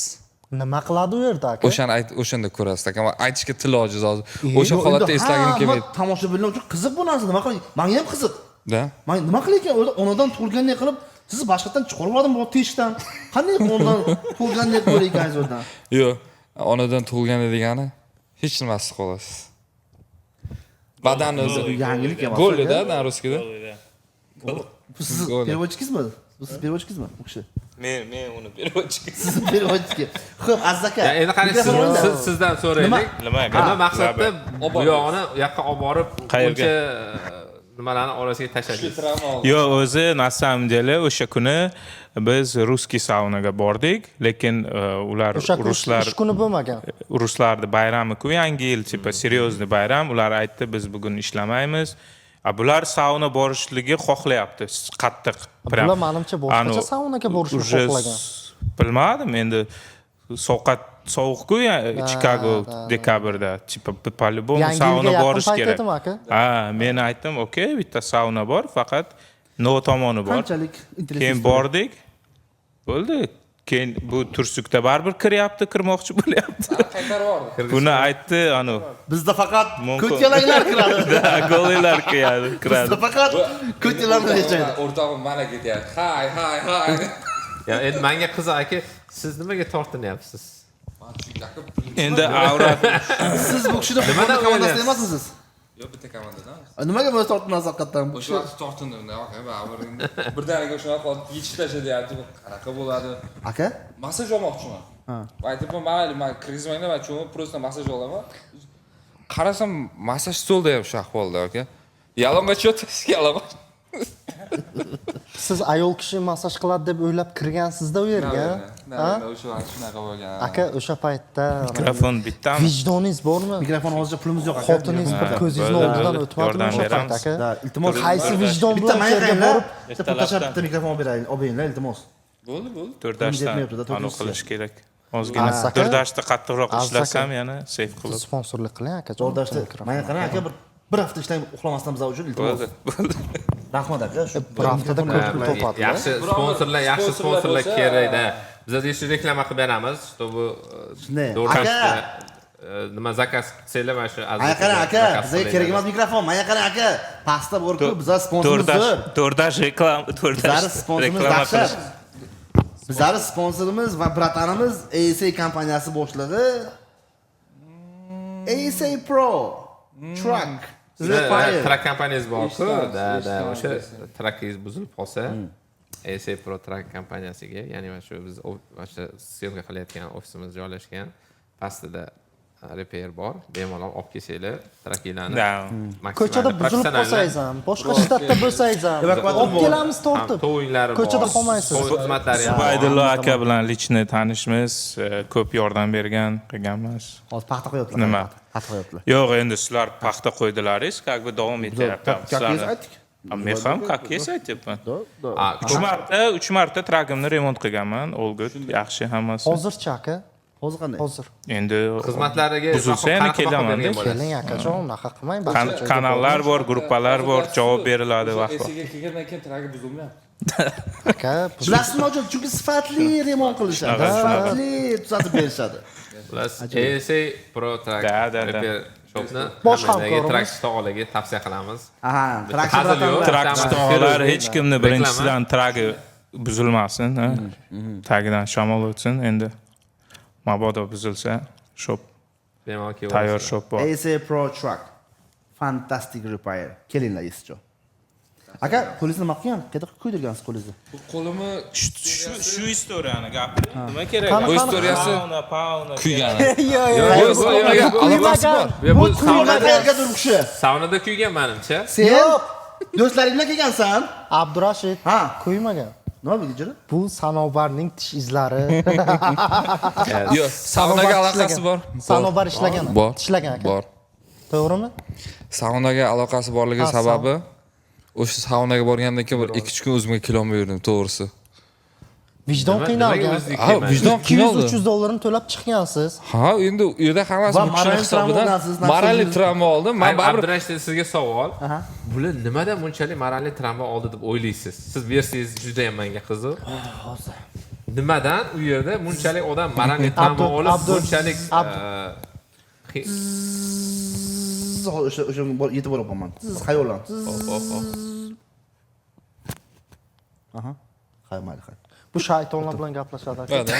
Nima qiladi u yerda, aka? O'shani ayt, o'shanda ko'rasiz, aka. Man aytishga til ojiz hozir. O'sha Yo'q, holatda endi eslagim hamma kelmaydi. Tomoshabinlar uchun qiziq bu narsa. Nima qilay? Menga ham qiziq. Да. Man nima qilar ekan? O'zi onadan tug'ilganday qilib, sizni boshqatdan chiqarib yubordim bu teshikdan. Qanday onadan tug'ilganday bo'lar ekansiz o'zidan? Yo'q, onadan tug'ilganda degani hech nimasiz qolasiz. Badanni o'zi. Yangilik emas. Голый, да, на русский, да? Bu siz Голый. переводчик ingizmi? Bu siz переводчик ingizmi? U kishi. Men uni переводчик. Siz переводчик. Xo'p, Aziz aka. Ya, endi qarang, Mikrofon olinglar. sizdan so'raylik. Nima? Nima maqsadda bu yog'ini u yoqqa olib borib, Qayerga? uncha nimalarni orasiga tashladingiz? Yo'q, o'zi на самом деле o'sha kuni biz русский saunaga bordik, lekin ular O'sha kun ruslar ish kuni bo'lmagan. Ruslarni bayrami-ku, yangi yil, типа серьезный bayram. Ular aytdi, biz bugun ishlamaymiz. A bular sauna borishligi xohlayapti qattiq. Прям. Bular manimcha boshqacha Anu, saunaga borishni уже xohlagan. Bilmadim endi, soqat sovuq-ku Chikago dekabrda, типа по-любому Yangi yilga sauna yaqin borish payt kerak. edimi, aka? Ha, men aytdim, okey, bitta sauna bor, faqat no tomoni bor. Qanchalik интересный. Keyin bordik. Bo'ldi. Keyin bu tursuqda baribir kiryapti, kirmoqchi bo'lyapti. Qaytarib yubordi. Buni aytdi, anu, Bizda faqat Mumkin. ko'tkalanglar kiradi. Голый lar kiradi, kiradi. Bizda faqat ko'tkalanglar yashaydi. O'rtog'im mana ketyapti. Hay, hay, hay. Ya, endi menga qiziq, aka, siz nimaga tortinyapsiz? Endi avrat Siz bu kishini Nimadan futbol komandasida o'ylayapsiz? emassisiz. Yo'q, bitta komandadan. Nimaga buni tortinasiz haqiqatdan? Bu O'sha kishi vaqt tortindim, aka, baribir endi birdaniga shunaqa holat yechib tashlayapti. Bu qanaqa bo'ladi? Aka, Massaj olmoqchiman. Aytibman, mayli, man kirgizmanglar, man cho'mib просто massaj olaman. Qarasam, massaj stolda ham shu ahvolda, aka. Yalang'och yotasiz, yalang'och. Siz ayol kishi massaj qiladi deb o'ylab kirgansizda u yerga. Ha? O'sha vaqt shunaqa bo'lgan. Aka, o'sha paytda Mikrofon bittami? vijdoningiz bormi? Mikrofon hozircha pulimiz yo'q, aka. Xotiningiz bir ko'zingizni Bo'ldi, oldidan bo'ldi. o'tmadimi Yordam o'sha payt, beramiz. aka? Да, iltimos. Qaysi vijdon Bitta bilan o'sha menga yerga qaranglar. borib Bitta pul tashlab bitta mikrofon olib beraylik, olib beringlar, iltimos. Bo'ldi, bo'ldi. To'rdashdan Yetmayapti-da, anu 400 qilish kerak. Ozgina Aziz aka. To'rdashda qattiqroq Aziz aka. ishlasam yana seyf qilib. Sponsorlik qiling, akajon. To'rdashda menga qarang, aka, bir hafta ishlang uxlamasdan bizlar uchun, iltimos. Bo'ldi, bo'ldi. Rahmat, aka. Shu Bir haftada ko'p pul topadi. Yaxshi sponsorlar, yaxshi Sponsorlar sponsorlar bo'lsa- kerakda. Biz shu reklama qilib beramiz, чтобы Shunday. DoorDashda Aka! nima заказ qilsanglar, mana shu Menga qarang, aka, bizga kerak emas mikrofon. Menga qarang, aka. Pastda borku, bizlar sponsorimiz DoorDash, zo'r. DoorDash reklama, Bizlar DoorDash sponsorimiz reklama dahshat. qilish. Bizlar sponsorimiz va братан imiz ASA kompaniyasi boshlig'i ASA Pro Truck Repair. Truck kompaniyangiz borku, Eshitamiz, да, o'sha eshitamiz. Truckingiz buzilib qolsa, ASA Pro Truck kompaniyasiga, ya'ni mana shu biz mana shu съёмка qilayotgan ofisimiz joylashgan pastida repair bor, bemalol olib kelsanglar truckinglarni. Да. Maksimal Ko'chada buzilib professionallar. qolsangiz ham, boshqa shtatda bo'lsangiz ham, Evakuator olib bor. kelamiz Ham tortib. towinglari bor. Ko'chada qolmaysiz. Towing xizmatlari ham bor. Ubaydullo aka bilan личный tanishmiz, ko'p yordam bergan, qilganmiz. Hozir paxta qo'yaptilar. Nima? Paxta qo'yaptilar. Yo'q, endi sizlar paxta qo'ydilaringiz, как бы davom etyapti. Как есть aytdik. Men ham как есть aytyapman. A, 3 marta, 3 marta truckimni remont qilganman. All good, yaxshi hammasi. Hozirchi, aka? Hozir qanday? Hozir. Endi Xizmatlariga buzilsa yana qanaqa baho kelaman-da. bergan bo'lasiz? Keling akajon, unaqa qilmang. Kanallar bor, gruppalar bor, javob beriladi vaqt. Esiga kelgandan keyin tragi buzilmayapti. Aka, Bilasizmi hojam, chunki sifatli remont qilishadi, sifatli tuzatib berishadi. Xullas, ASA Pro Truck Da, da, da. Repair Shopni Bosh hammalarga hamkorimiz. trakchi tog'alarga tavsiya qilamiz. Aha, trakchi Hazil yo'q. bratanlar. Trakchi tog'alar hech kimni Reklama. birinchisidan tragi buzilmasin, ha? Tagidan shamol o'tsin endi. Mabodo buzilsa, shop Bemalol kelib tayyor olasizlar. shop bor. ASA Pro Truck. Fantastic repair. Kelinglar esicho. Aka, qo'lingizni nima qilgan? Qayerda kuydirgansiz qo'lingizni? Bu qo'limni Shu istoriyani gapiring. Nima kerak? Bu istoriyasi Pauna, pauna. kuygani. Yo, yo, Yo'q, yo'q, yo'q, aloqasi bor. Yo, bu Kuygan saunada qayergadir u kishi? saunada kuygan manimcha. Sen Yo'q. do'stlaring bilan kelgansan. Abdurashid Ha. kuymagan. Nima bo'ldi jura? Bu Sanobarning tish izlari. Yo'q, saunaga aloqasi bor. Sanobar ishlagan. Bor. Tishlagan aka. Bor. To'g'rimi? Saunaga aloqasi borligi Ha, sababi o'sha saunaga borgandan keyin bir 2-3 kun o'zimga kelolmay yurdim, to'g'risi. Vijdon Nima- nimaga qiynalgan. o'zingiz Ha, kelmadingiz? vijdon qiynaldi. 200-300 dollarini to'lab chiqqansiz. Ha, endi u yerda hammasi Va bu kishini moralniy hisobidan travma olgansiz, moralniy travma oldim. Men Ay, baribir Abdurashid, sizga savol. Bular nimadan bunchalik moralniy travma oldi deb o'ylaysiz? Siz versiyangiz juda ham menga qiziq. Nimadan u yerda bunchalik odam moralniy travma Abdu- olib, Abdu- bunchalik Abdu- Zzz, o'sha o'sha yetib boryapman. Zzz, xayolan. Zzz. Aha. Hay, mayli, hay. Bu shaytonlar bilan gaplashadi aka. Да.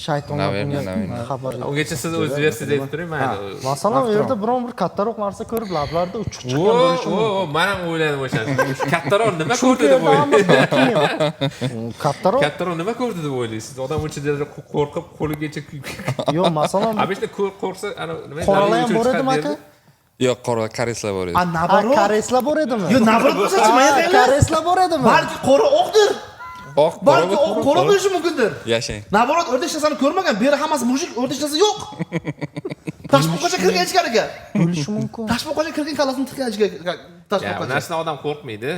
Shaytonlar Наверное, bunga наверное. xabar yo'q. Ungacha siz o'z versiyangizni aytib turing, mayli. Masalan, u yerda biron bir kattaroq narsa ko'rib, lablarida uchuq chiqqan Vo, bo'lishi vo, mumkin. vo, man ham o'yladim o'shani. Kattaroq nima ko'rdi Chunki deb yerda hamma o'ylaysiz? kiyim. Kattaroq? Kattaroq nima ko'rdi deb o'ylaysiz? Odam uncha darajada qo'rqib, qo'ligacha kuyib. Yo'q, masalan, Обычно qo'rqsa, ana nima qoralar ham bor edimi aka? Yo'q, qora koreyslar bor edi. A, Ha, наоборот. koreyslar bor edimi? Yo'q, наоборот bo'lsa-chi, men Ha, aytaymi? koreyslar bor edimi? Balki qora oqdir. Oq, qora Balki oq qora bo'lishi mumkindir. Yashang. Наоборот, o'rta hech narsani ko'rmagan, bu yerda hammasi мужик, o'rta hech narsa yo'q. Toshbo'qacha kirgan ichkariga. Bo'lishi mumkin. Toshbo'qacha kirgan kallasini tiqgan ichiga Ya, bu toshbo'qacha. narsadan odam qo'rqmaydi.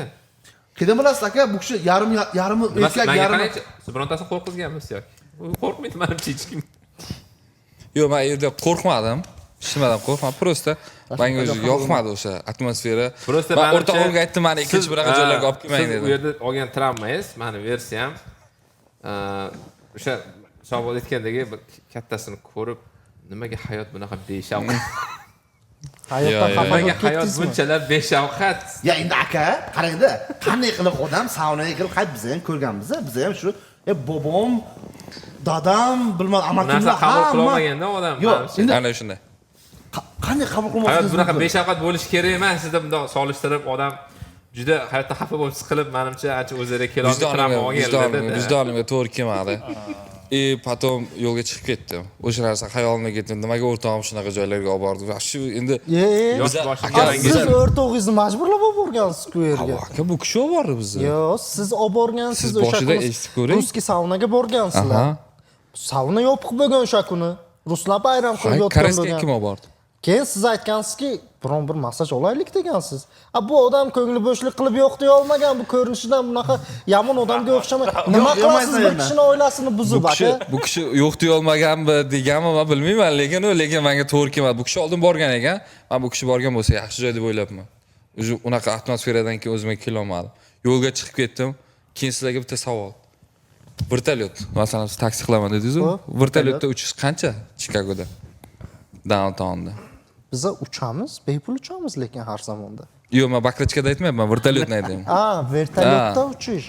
Qayerdan bilasiz aka, bu kishi yarim yarimi Nima, erkak, menga yarimi qarangchi, siz birontasini qo'rqizganmisiz yoki? U qo'rqmaydi manimcha hech kim. Yo'q, men yerda qo'rqmadim. Hech nimadan qo'rqmadim. Просто menga o'zi yoqmadi o'sha atmosfera. Просто Men manimcha o'rtog'imga aytdim, mani ikkinchi bunaqa joylarga olib kelmang Siz u dedim. yerda olgan travmangiz, mani versiyam, o'sha Shahboz aytgandagi bir kattasini ko'rib, nimaga hayot bunaqa beshavqat? Hayotdan Yo, yo. xafa Nimaga bo'lib hayot ketdingizmi? bunchalar beshavqat? Ya endi aka, qarangda, qanday qilib odam saunaga kirib, hay biz ham ko'rganmiz, biz ham shu bobom, dadam, bilmadim, Bu amakimlar narsa qabul hamma qilolmaganda odam. Yo'q, manimcha. endi Ana shunday. qanday qabul Hayot qilmasligingiz bunaqa mumkin? beshavqat bo'lishi kerak emas deb bundoq solishtirib odam juda hayotda xafa bo'lib siqilib, manimcha ancha o'zlariga kelolmay travma Vijdonimga, olganlarda. vijdonimga to'g'ri kelmadi. И потом yo'lga chiqib ketdim. O'sha narsa xayolimga ketdi. Nimaga o'rtog'im shunaqa joylarga olib bordi? Shu endi Ye, Yosh Biza- boshida aka, menga- siz o'rtog'ingizni majburlab olib borgansiz-ku u yerga. aka bu kishi olib bordi bizni. Yo'q, siz olib borgansiz Siz o'sha boshida kuni eshitib ko'ring. Русский saunaga borgansizlar. Aha. Sauna yopiq bo'lgan o'sha kuni. Ruslar bayram qilib Hay, yotgan Koreysga bo'lgan. kim olib bordi? Keyin siz aytgansizki, biron bir massaj olaylik degansiz. A bu odam ko'ngli bo'shlik qilib yo'q deya olmagan, bu ko'rinishidan bunaqa yomon odamga o'xshamaydi. Nima Yo'q, qilasiz bir yo'q, kishini oilasini buzib Bu kishi aka? bu kishi yo'q deya olmaganmi deganmi men bilmayman, lekin u lekin menga to'g'ri kelmadi. Bu kishi oldin borgan ekan. Men bu kishi borgan bo'lsa yaxshi joy deb o'ylabman. Уже unaqa atmosferadan keyin o'zimga kelolmadim. Yo'lga chiqib ketdim. Keyin sizlarga bitta savol. Vertolyot, masalan, siz taksi qilaman dedingiz-ku. Xo'p. Vertolyotda uchish qancha Chikagoda? Downtownda. Biza uchamiz, bepul uchamiz lekin har zamonda. Yo'q, men baklachkada aytmayapman, vertolyotni aytyapman. A, vertolyotda uchish.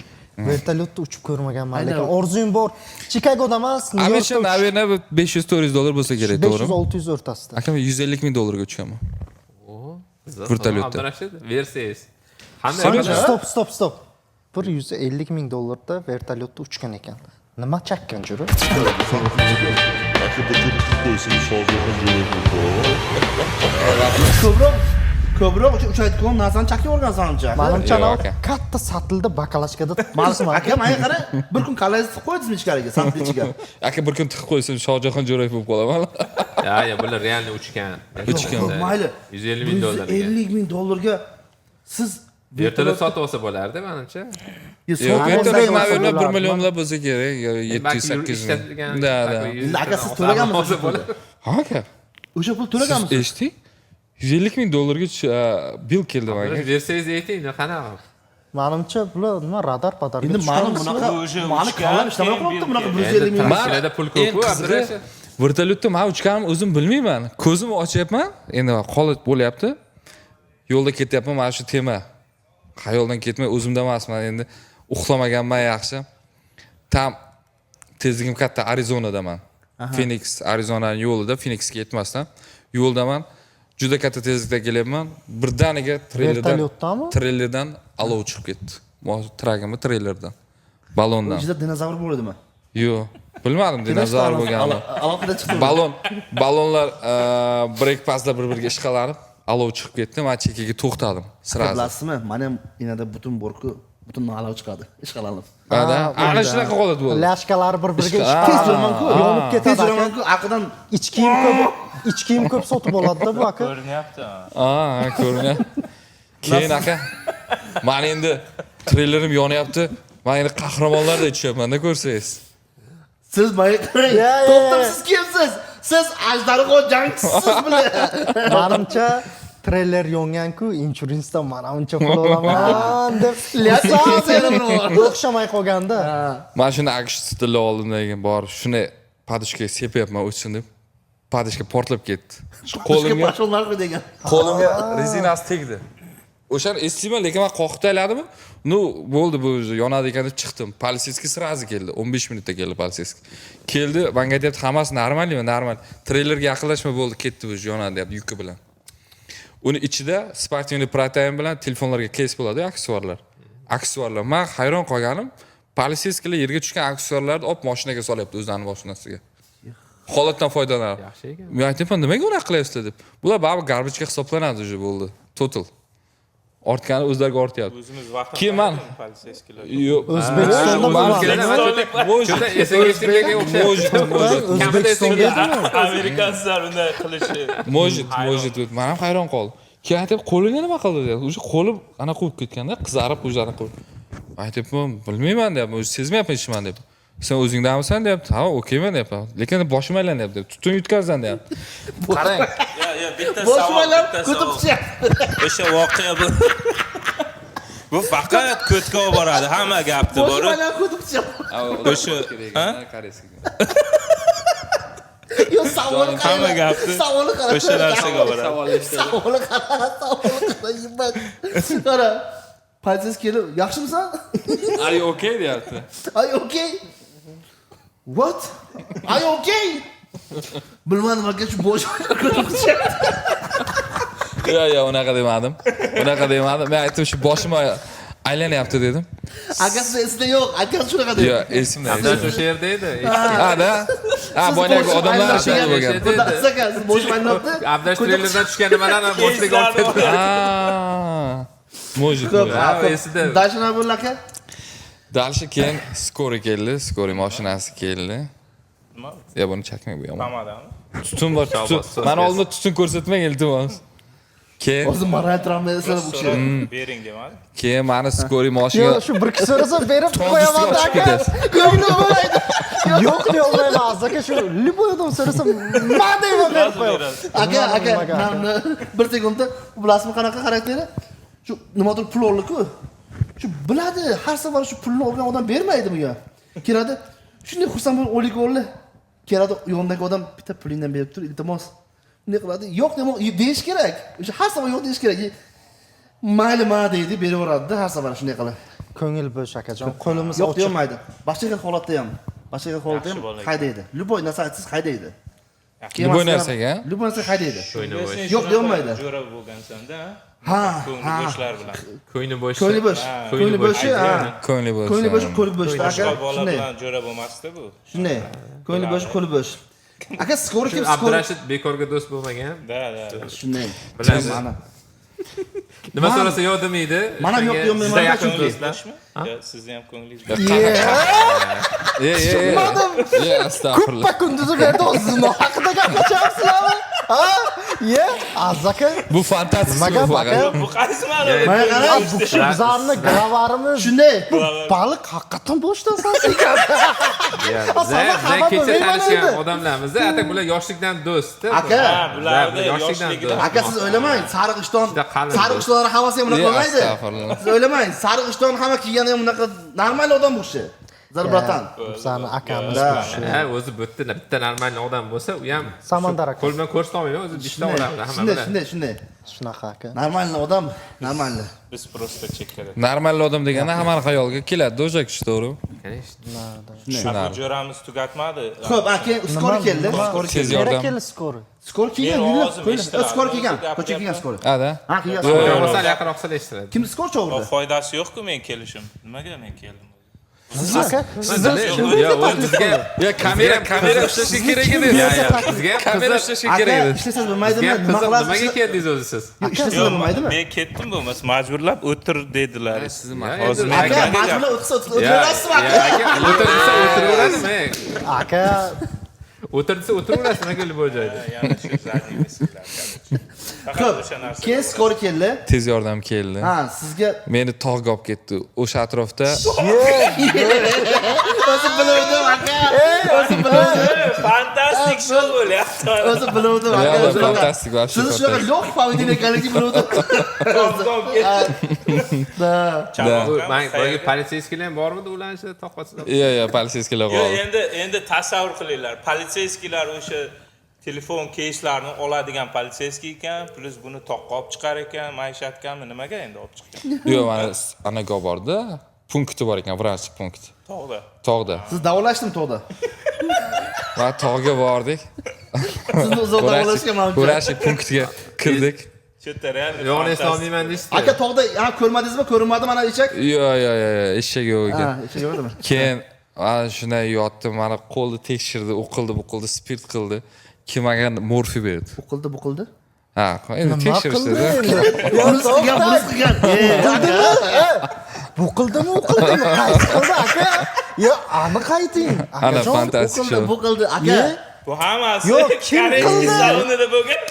Vertolyotda uchib ko'rmaganman, lekin orzuyim bor. Chikagoda emas, Nyu Обычно, Yorkda uchish. наверное, 500-400 dollar bo'lsa kerak, to'g'rimi? 500-600 o'rtasida. Akam 150 ming dollarga uchganman. Qiziq. Vertolyotda. Abdurashid, versiyangiz. Qanday? Стоп, стоп, стоп. 150 ming dollarda vertolyotda uchgan ekan. Nima chakkan juri? Ko'proq ko'proq o'sha uchayotgan narsani chakib yuborgansan-chi. Manimcha Yo'q, anavi aka. katta satilda bakalashkada Aka, menga qara, bir kun kallangizni tiqib qo'ydingizmi ichkariga, satil ichiga? Aka bir kun tiqib qo'ysam Shohjahon Jo'rayev bo'lib qolaman. Ya, ya, bular реально uchgan. Uchgan. Yo'q, mayli. 150 ming dollarga. 150 ming dollarga siz Vertolyot sotib olsa bo'lardi, menimcha. Yo'q, Yo'q, vertolyot, olsa наверное, 1 bo'lardi. Millionlab bo'lsa kerak, yo 700-800 ming. Да, да. Endi aka, siz to'laganmisiz o'sha pulni? Ha, aka. O'sha pul Siz to'laganmisiz? eshitding? 150 ming dollarga bill keldi menga. Bersangiz ayting, qanaqa? Manimcha, bular nima, radar padarga Endi mani tushganmisizlar? bunaqa Bu o'sha mani uchgan, kallam ishlamay keyin qolibdi bunaqa bil 150 ming. Man Sizlarda pul eng ko'p-ku, qizig'i, Abdurashid. Vertolyotda man uchganimni o'zim bilmayman. Ko'zimni ochyapman, endi holat bo'lyapti. Yo'lda ketyapman, mana shu tema. Xayoldan ketmay o'zimda emasman endi. Uxlamaganman yaxshi. Tam tezligim katta, Arizonadaman. Phoenix, Arizonani yo'lida, Phoenixga yetmasdan yo'ldaman. Juda katta tezlikda kelyapman. Birdaniga treylerdan Vertolyotdami? Treylerdan olov chiqib ketdi. Tragimni treylerdan. Ballondan. Ichida dinozavr bor edimi? Yo'q, bilmadim dinozavr bo'lganini. Alohida chiqdi. Ballonlar brake pastda bir-biriga ishqalanib, olov chiqib ketdi. Men chekkaga to'xtadim сразу. Bilasizmi, mani ham inada butun borku, butun olov chiqadi, ishqalanib. Ada, ana shunaqa holat bo'ldi. Ляшка lar bir-biriga Tez yuramanku, yonib tez ketadi aka. yuramanku, arqadan Ich kiyim ko'p sotib oladi-da bu aka. Ko'rinyapti. Ha, ko'rinyapti. Keyin aka, man endi treylerim yonyapti. Man endi qahramonlardek tushyapman-da ko'rsangiz. Siz menga qarang. Ya, ya, To'xtab, ya. siz kimsiz? Siz ajdarho jangchisiz bular. Manimcha, treyler yongan-ku, insurancedan mana uncha pul olaman deb o'xshamay qolganda. Man shuni AQSh stilni oldimdan keyin borib shuni подушка ga sepyapman o'chsin deb. Подушка portlab ketdi. Shu qo'limga Пошёл нахуй degan. Qo'limga rezinasi tegdi. O'shani eslayman, lekin man qoqib tayladimi? Ну, bo'ldi, bu уже yonadi ekan deb chiqdim. Полицейский сразу keldi. 15 minutda keldi полицейский. Keldi, menga aytyapti, hammasi normalmi? Normal. Treylerga yaqinlashma, bo'ldi, ketdi bu уже yonadi deyapti yuki bilan. Uni ichida спортивный protein bilan telefonlarga кейс bo'ladi, aksessuarlar. Aksessuarlar. Men hayron qolganim, полицейский lar yerga tushgan aksessuarlarni olib mashinaga solyapti o'zlarining mashinasiga. Holatdan foydalanib. Yaxshi ekan. Men aytyapman, nimaga unaqa qilyapsizlar deb. Bular baribir garbage ga hisoblanadi уже bo'ldi. Total. Ortgani o'zlariga ortyapti. O'zimiz vaqtida Keyin полицейский lar. Yo'q. O'zbekistonda Может, Может, SNGga o'xshayapti. может, может. Kamida O'zbekistonda SNG. Американец lar unday qilishi. Может, может. Man ham hayron qoldim. Keyin aytyapti, qo'lingga nima qildi deyapti. Уже qo'lim anaqa bo'lib ketganda, qizarib уже anaqa bo'lib. Aytyapman, bilmayman deyapman, o'zi sezmayapman hech nimani deyapti. Sen o'zingdamisan deyapti. Ha, okeyman deyapman. Lekin boshim aylanyapti deyapti. Tutun yutqazsan deyapti. Qarang. Yo, yo, bitta Boshim savol, aylanib, bitta ko'tim savol. tushyapti. O'sha voqea bu. Bu faqat ko'tga olib boradi, hamma gapni Boshim borib. aylanib, ko'tim tushyapti. O'sha, ha? Yo, savoli qara. Hamma gapni Savoli qara. o'sha narsaga boradi. Savoli qara, savoli qara, yimmat. Qara. Полицейский kelib, yaxshimisan? Are you okay deyapti. Are you okay? What? Are you okay? Bilmadim aka, shu boshim ko'tim tushyapti. Yo'q, yo'q, unaqa demadim. Unaqa demadim. Men aytdim, shu boshim aylanyapti dedim. Akasi esida yo'q, akasi shunaqa dedi. Yo'q, esimda. Abdurash o'sha yerda edi. Ha, da. Ha, boyagi odamlar Siz o'sha bo'lgan. boshim aka, siz boshim aylanibdi. Abdurash treylerdan tushgan nimadan boshliga olib ketdi. Ha. Может, может. Ha, esida. Дальше nima bo'ldi aka? Дальше keyin скорый keldi, скорый mashinasi keldi. Nima? Ya buni chakmang, bu yomon. Tamadami? Tutun bor, tutun. Mani oldimda tutun ko'rsatmang, iltimos. Keyin Hozir moral travma eslatib bu kishi. So'rab bering demadi. Keyin mani скорый mashina Yo'q, shu bir kishi so'rasa berib qo'yaman ustiga chiqib aka. ketasiz. Yo'q, bo'lmaydi. Yo'q deyolmayman aka, shu любой odam so'rasa, ma deyman, berib qo'yaman. Aka, aka, Nimaga, aka? mana bir sekundda, bu bilasizmi qanaqa xarakteri? Shu nimadir pul oldi-ku. Shu biladi, har safar shu pulni olgan odam bermaydi bunga. Keladi, shunday xursand bo'lib o'lik oldi. Keladi, yonidagi odam bitta pulingdan berib tur, iltimos. Bunday qiladi, yo'q demoq deyish kerak. O'sha har safar yo'q deyish kerak. Mayli, ma deydi, beraveradi-da har safar shunday qilib. Ko'ngil bo'sh akajon, qo'limiz Yo'q ochiq. deyolmaydi. Boshqa xil holatda ham, boshqa xil holatda ham Yaxshi bola ekan. haydaydi. Любой narsa aytsangiz haydaydi. Любой narsaga? Любой narsaga haydaydi. Ko'ngli bo'sh. Yo'q deyolmaydi. Jo'ra bo'lgansan-da. Ha, Ko'ngli ha. bo'shlar bilan. Ko'ngli bo'sh. Ko'ngli bo'sh. Ko'ngli bo'shi, ha. Ko'ngli bo'lsa. Ko'ngli bo'sh, qo'li bo'sh aka. Boshqa bola Shunday. bilan jo'ra bo'lmasdi bu. Shunday. Ko'ngli bo'sh, qo'li bo'sh. Aka, скорый kelib, скорый. Abdurashid bekorga do'st bo'lmagan. Да, да. Shunday. Biladi. Mana. Nima so'rasa yo'q demaydi. Man ham yo'q O'shanga deyolmayman juda yaqin chunki. do'stlar. Bo'shmi? Yo, sizni ham ko'nglingiz E, e, e. E, astag'firullah. Kuppa kunduzi berdi, o'zi zino haqida gaplashyapsizlarmi? Ha? Ye, Aziz aka. Bu fantastik. Nima gap, aka? Bu qaysi ma'noda? Mana qarang. Bu kishi bizlarni главарь imiz. Shunday. Bu baliq haqiqatan boshdan sasiykan. Biza xafa kecha bo'lmayman tanishgan endi. odamlarmiz. Ata, bular yoshlikdan do'st. Aka. Ha, bularni yoshlikdan yoshligidan. do'st. Aka, siz o'ylamang, sariq ishton, Juda qalin sariq do'st. ishtonlar hammasi ham bunaqa Ye, bo'lmaydi. astag'firullah. Siz o'ylamang, sariq ishton hamma kiygani ham bunaqa normal odam bu kishi. Zar братан. Bizlarni akamiz Да. bu kishi. Ha, o'zi bu yerda bitta normal odam bo'lsa, u ham Samandar aka. qo'l bilan ko'rsata olmayman, o'zi beshta odam hamma Shunday, bilan. shunday, shunday. Shunaqa aka. Нормальный odam, нормальный. Biz просто chekkada. Normal odam deganda hammani xayoliga keladi o'sha kishi, to'g'rimi? Конечно. Bu Tushunarli. jo'ramiz tugatmadi. Xo'p, aka, скорый keldi. Скорый Tez keldi. yordam. Kerak keldi скорый. Скорый kelgan, Men yurib, ovozim qo'ydi. eshitiladi. Скорый kelgan, O'zi ko'chaga kelgan скорый. Ha, da? Ha, kelgan Yo'q, скорый. yo'q. Bo'lsa yaqinroq sal eshitiladi. Kim скорый chaqirdi? Foydasi yo'q-ku men kelishim. Nimaga men keldim? Aka, Yo'q, o'zi bizga Ya kamera ushlashga kerak edi. Ya, ya, bizga ham Kamera qiziq. ushlashga Aka, kerak edi. ishlasangiz Bizga bo'lmaydimi? ham Nima qiziq, qilasiz? nimaga keldingiz o'zi siz? Yo'q, ishlasangiz bo'lmaydimi? Men ketdim bo'lmasa, majburlab o'tir dedilar. Sizni Hozir Ya, Aka, nimaga majburlab o'tsa o'tiraverasizmi aka? aka, o'tir desa o'tiraveradimi? Aka, O'tir desa o'tiraverasiz, nimaga bu joyda? Yana shu задний мысль lar, короче. Faqat Xo'p, o'sha narsa. keyin скорый keldi. Tez yordam keldi. Ha, sizga Meni tog'ga olib ketdi. O'sha atrofda o'zi biluvdim aka. O'zi biluvdim. Fantastik shou bo'lyapti. O'zi biluvdim aka. Реально O'zi shunaqa. fantastik, вообще Sizni shunaqa fantastik. легкий поведение ekanligini biluvdim. Tog'ga olib ketdi. Да. Bu man boyagi полицейский lar ham bormidi ularni ichida toqatsizlar? Yo'q, yo'q, полицейский lar Yo'q, qoldi. endi tasavvur qilinglar. Полицейский lar o'sha telefon keyslarni oladigan полицейский ekan, плюс buni toqqa olib chiqar ekan, maishatgami, nimaga endi olib chiqqan? Yo'q, mana anaqa olib bordi. Punkti bor ekan, vrach punkti. Tog'da. Tog'da. Siz davolashdimi tog'da? Va tog'ga bordik. Sizni uzoq davolashga manimcha. Vrach punktiga kirdik. Что-то реально Yo'qni fantastik. eslolmayman deyishdi. Aka, tog'da ha ko'rmadingizmi? Ko'rinmadi mana eshak? Yo'q, yo'q, yo'q, eshak yo'q Ha, ekan. eshak yo'q edimi? Keyin ana shunday yotdim, mana qo'lni tekshirdi, u qildi, bu qildi, spirt qildi. Keyin menga morfiy berdi. Bu qildi, bu qildi. Ha, endi nima tekshirishdi. qildi endi? Bunisi qilgan, bunisi qilgan. E, bu qildimi, u qildimi? Qaysi qildi aka? Yo, aniq ayting. Ana Akajon. Bu fantastik qildi, shou. bu qildi aka. Ye? Bu hammasi Yo'q, kim корейский qildi? salonida bo'lgan.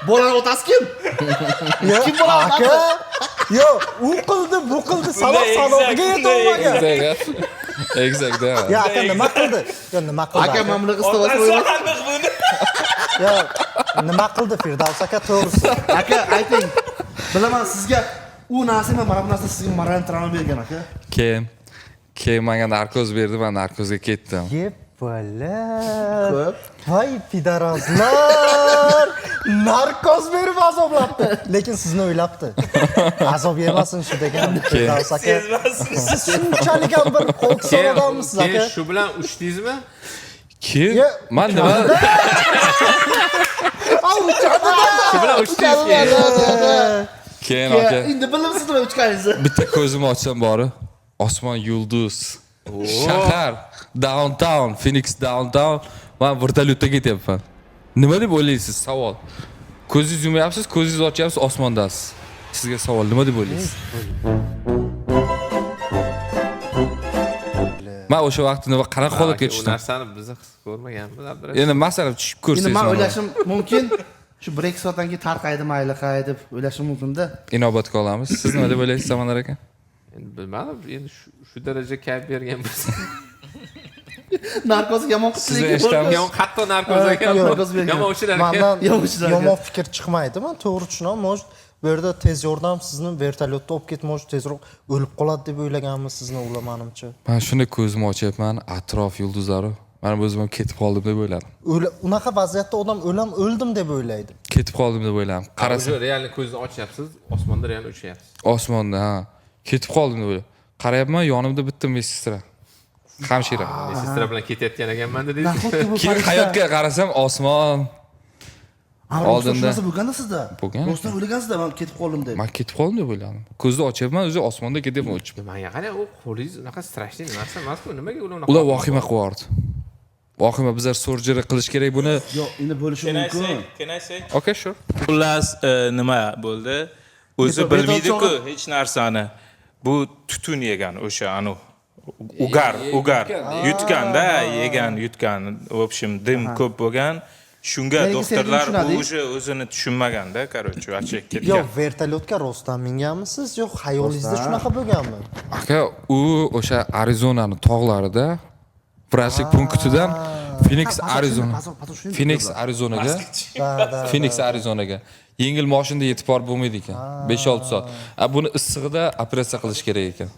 Bolani otasi kim? Yo, Kim bo'ladi aka? Yo, u qildi, bu qildi, saloq sanog'iga yetolmagan. Exact. Exact. Да. Ya aka nima qildi? Yo, nima qildi? Aka, mana bunaqa Otasi iste'mol qo'yib. aniq buni. Yo, nima qildi Firdavs aka to'g'risi? Aka, ayting. Bilaman sizga u narsa emas, mana bu narsa sizga moral travma bergan aka. Keyin menga narkoz berdi, men narkozga ketdim. Ye bola. Ko'p. Voy пидарас lar! Narkoz berib azoblabdi. Lekin sizni o'ylabdi. Azob yemasin shu degan Firdavs aka. Sezmasin. Siz shunchalik ham bir qo'kson odammisiz Keyin aka. shu bilan uchdingizmi? Keyin Ye, man nima Au, uchadi. Shu bilan uchdingiz keyin. Keyin aka Endi bilibsiz nima uchganingizni. Bitta ko'zimni ochsam bori osmon, yulduz, shahar, downtown, Phoenix downtown. Man vertolyotda ketyapman. Nima deb o'ylaysiz? Savol. Ko'zingiz yumayapsiz, ko'zingizni ochyapsiz, osmondasiz. Sizga savol, nima deb o'ylaysiz? Man o'sha vaqtda nima, qanaqa holatga U tushdim? narsani biz his ko'rmaganmiz, Abdurashid. Endi masalan tushib Endi ko'rsangiz man mana o'ylashim mumkin, shu 1-2 soatdan keyin tarqaydi, mayli qay deb o'ylashim mumkinda. Inobatga olamiz. Siz nima deb o'ylaysiz, Samandar aka? Endi bilmadim, endi shu daraja kayf bergan bo'lsa. Narkoz yomon Sizni qildi. eshitamiz. Yomon qattiq narkoz ekan. Narkoz bergan. Yomon uchilar ekan. Mandan Yomon uchilar ekan. yomon fikr chiqmaydi. Man to'g'ri tushunaman. Может, bu yerda tez yordam sizni vertolyotda olib ketmoqchi, tezroq o'lib qoladi deb o'ylaganmi sizni ular manimcha. Man shunda ko'zimni ochyapman, atrof yulduzlari. Man o'zim ham ketib qoldim deb o'yladim. Unaqa vaziyatda odam o'lam o'ldim deb o'ylaydi. Ketib qoldim deb o'yladim. Qarasam Уже реально ko'zni ochyapsiz, osmonda real uchyapsiz. Osmonda, ha. Ketib qoldim deb o'yladim. Qarayapman, yonimda bitta медсестра. Hamshira. Сестра bilan ketayotgan ekanman dedingiz. Nahotki bu Keyin farishta? hayotga qarasam osmon. Ha, rostdan Oldinda. shu narsa bo'lganda sizda. Bo'lgan. Rostdan o'ylagansiz-da, man ketib qoldim deb. Man ketib qoldim deb o'yladim. Ko'zni ochyapman, o'zi osmonda ketyapman uchib. Manga qarang, u qo'lingiz unaqa страшный narsa emas-ku. Nimaga ular unaqa? Ular vahima qilib yubordi. Vahima, bizlar surgery qilish kerak buni. Yo'q, endi bo'lishi Can I mumkin. say? Can I say? Okay, sure. Xullas, nima bo'ldi? O'zi bilmaydi-ku hech narsani. Bu tutun yegan o'sha anu угар, угар yutganda, yegan, yutgan. В общем, dim ko'p bo'lgan. Shunga Lekin sen doktorlar tushunadi. u уже o'zini tushunmaganda, короче, вообще Yo'q, ketgan. Vertolyotga rostdan minganmisiz, yo'q xayolingizda shunaqa bo'lganmi? Aka, u o'sha Arizonani tog'larida vrachlik punktidan Phoenix, Arizona. Phoenix, Arizonaga. Phoenix, Arizonaga. Yengil mashinada yetib borib bo'lmaydi ekan. 5-6 soat. A buni issig'ida operatsiya qilish kerak ekan.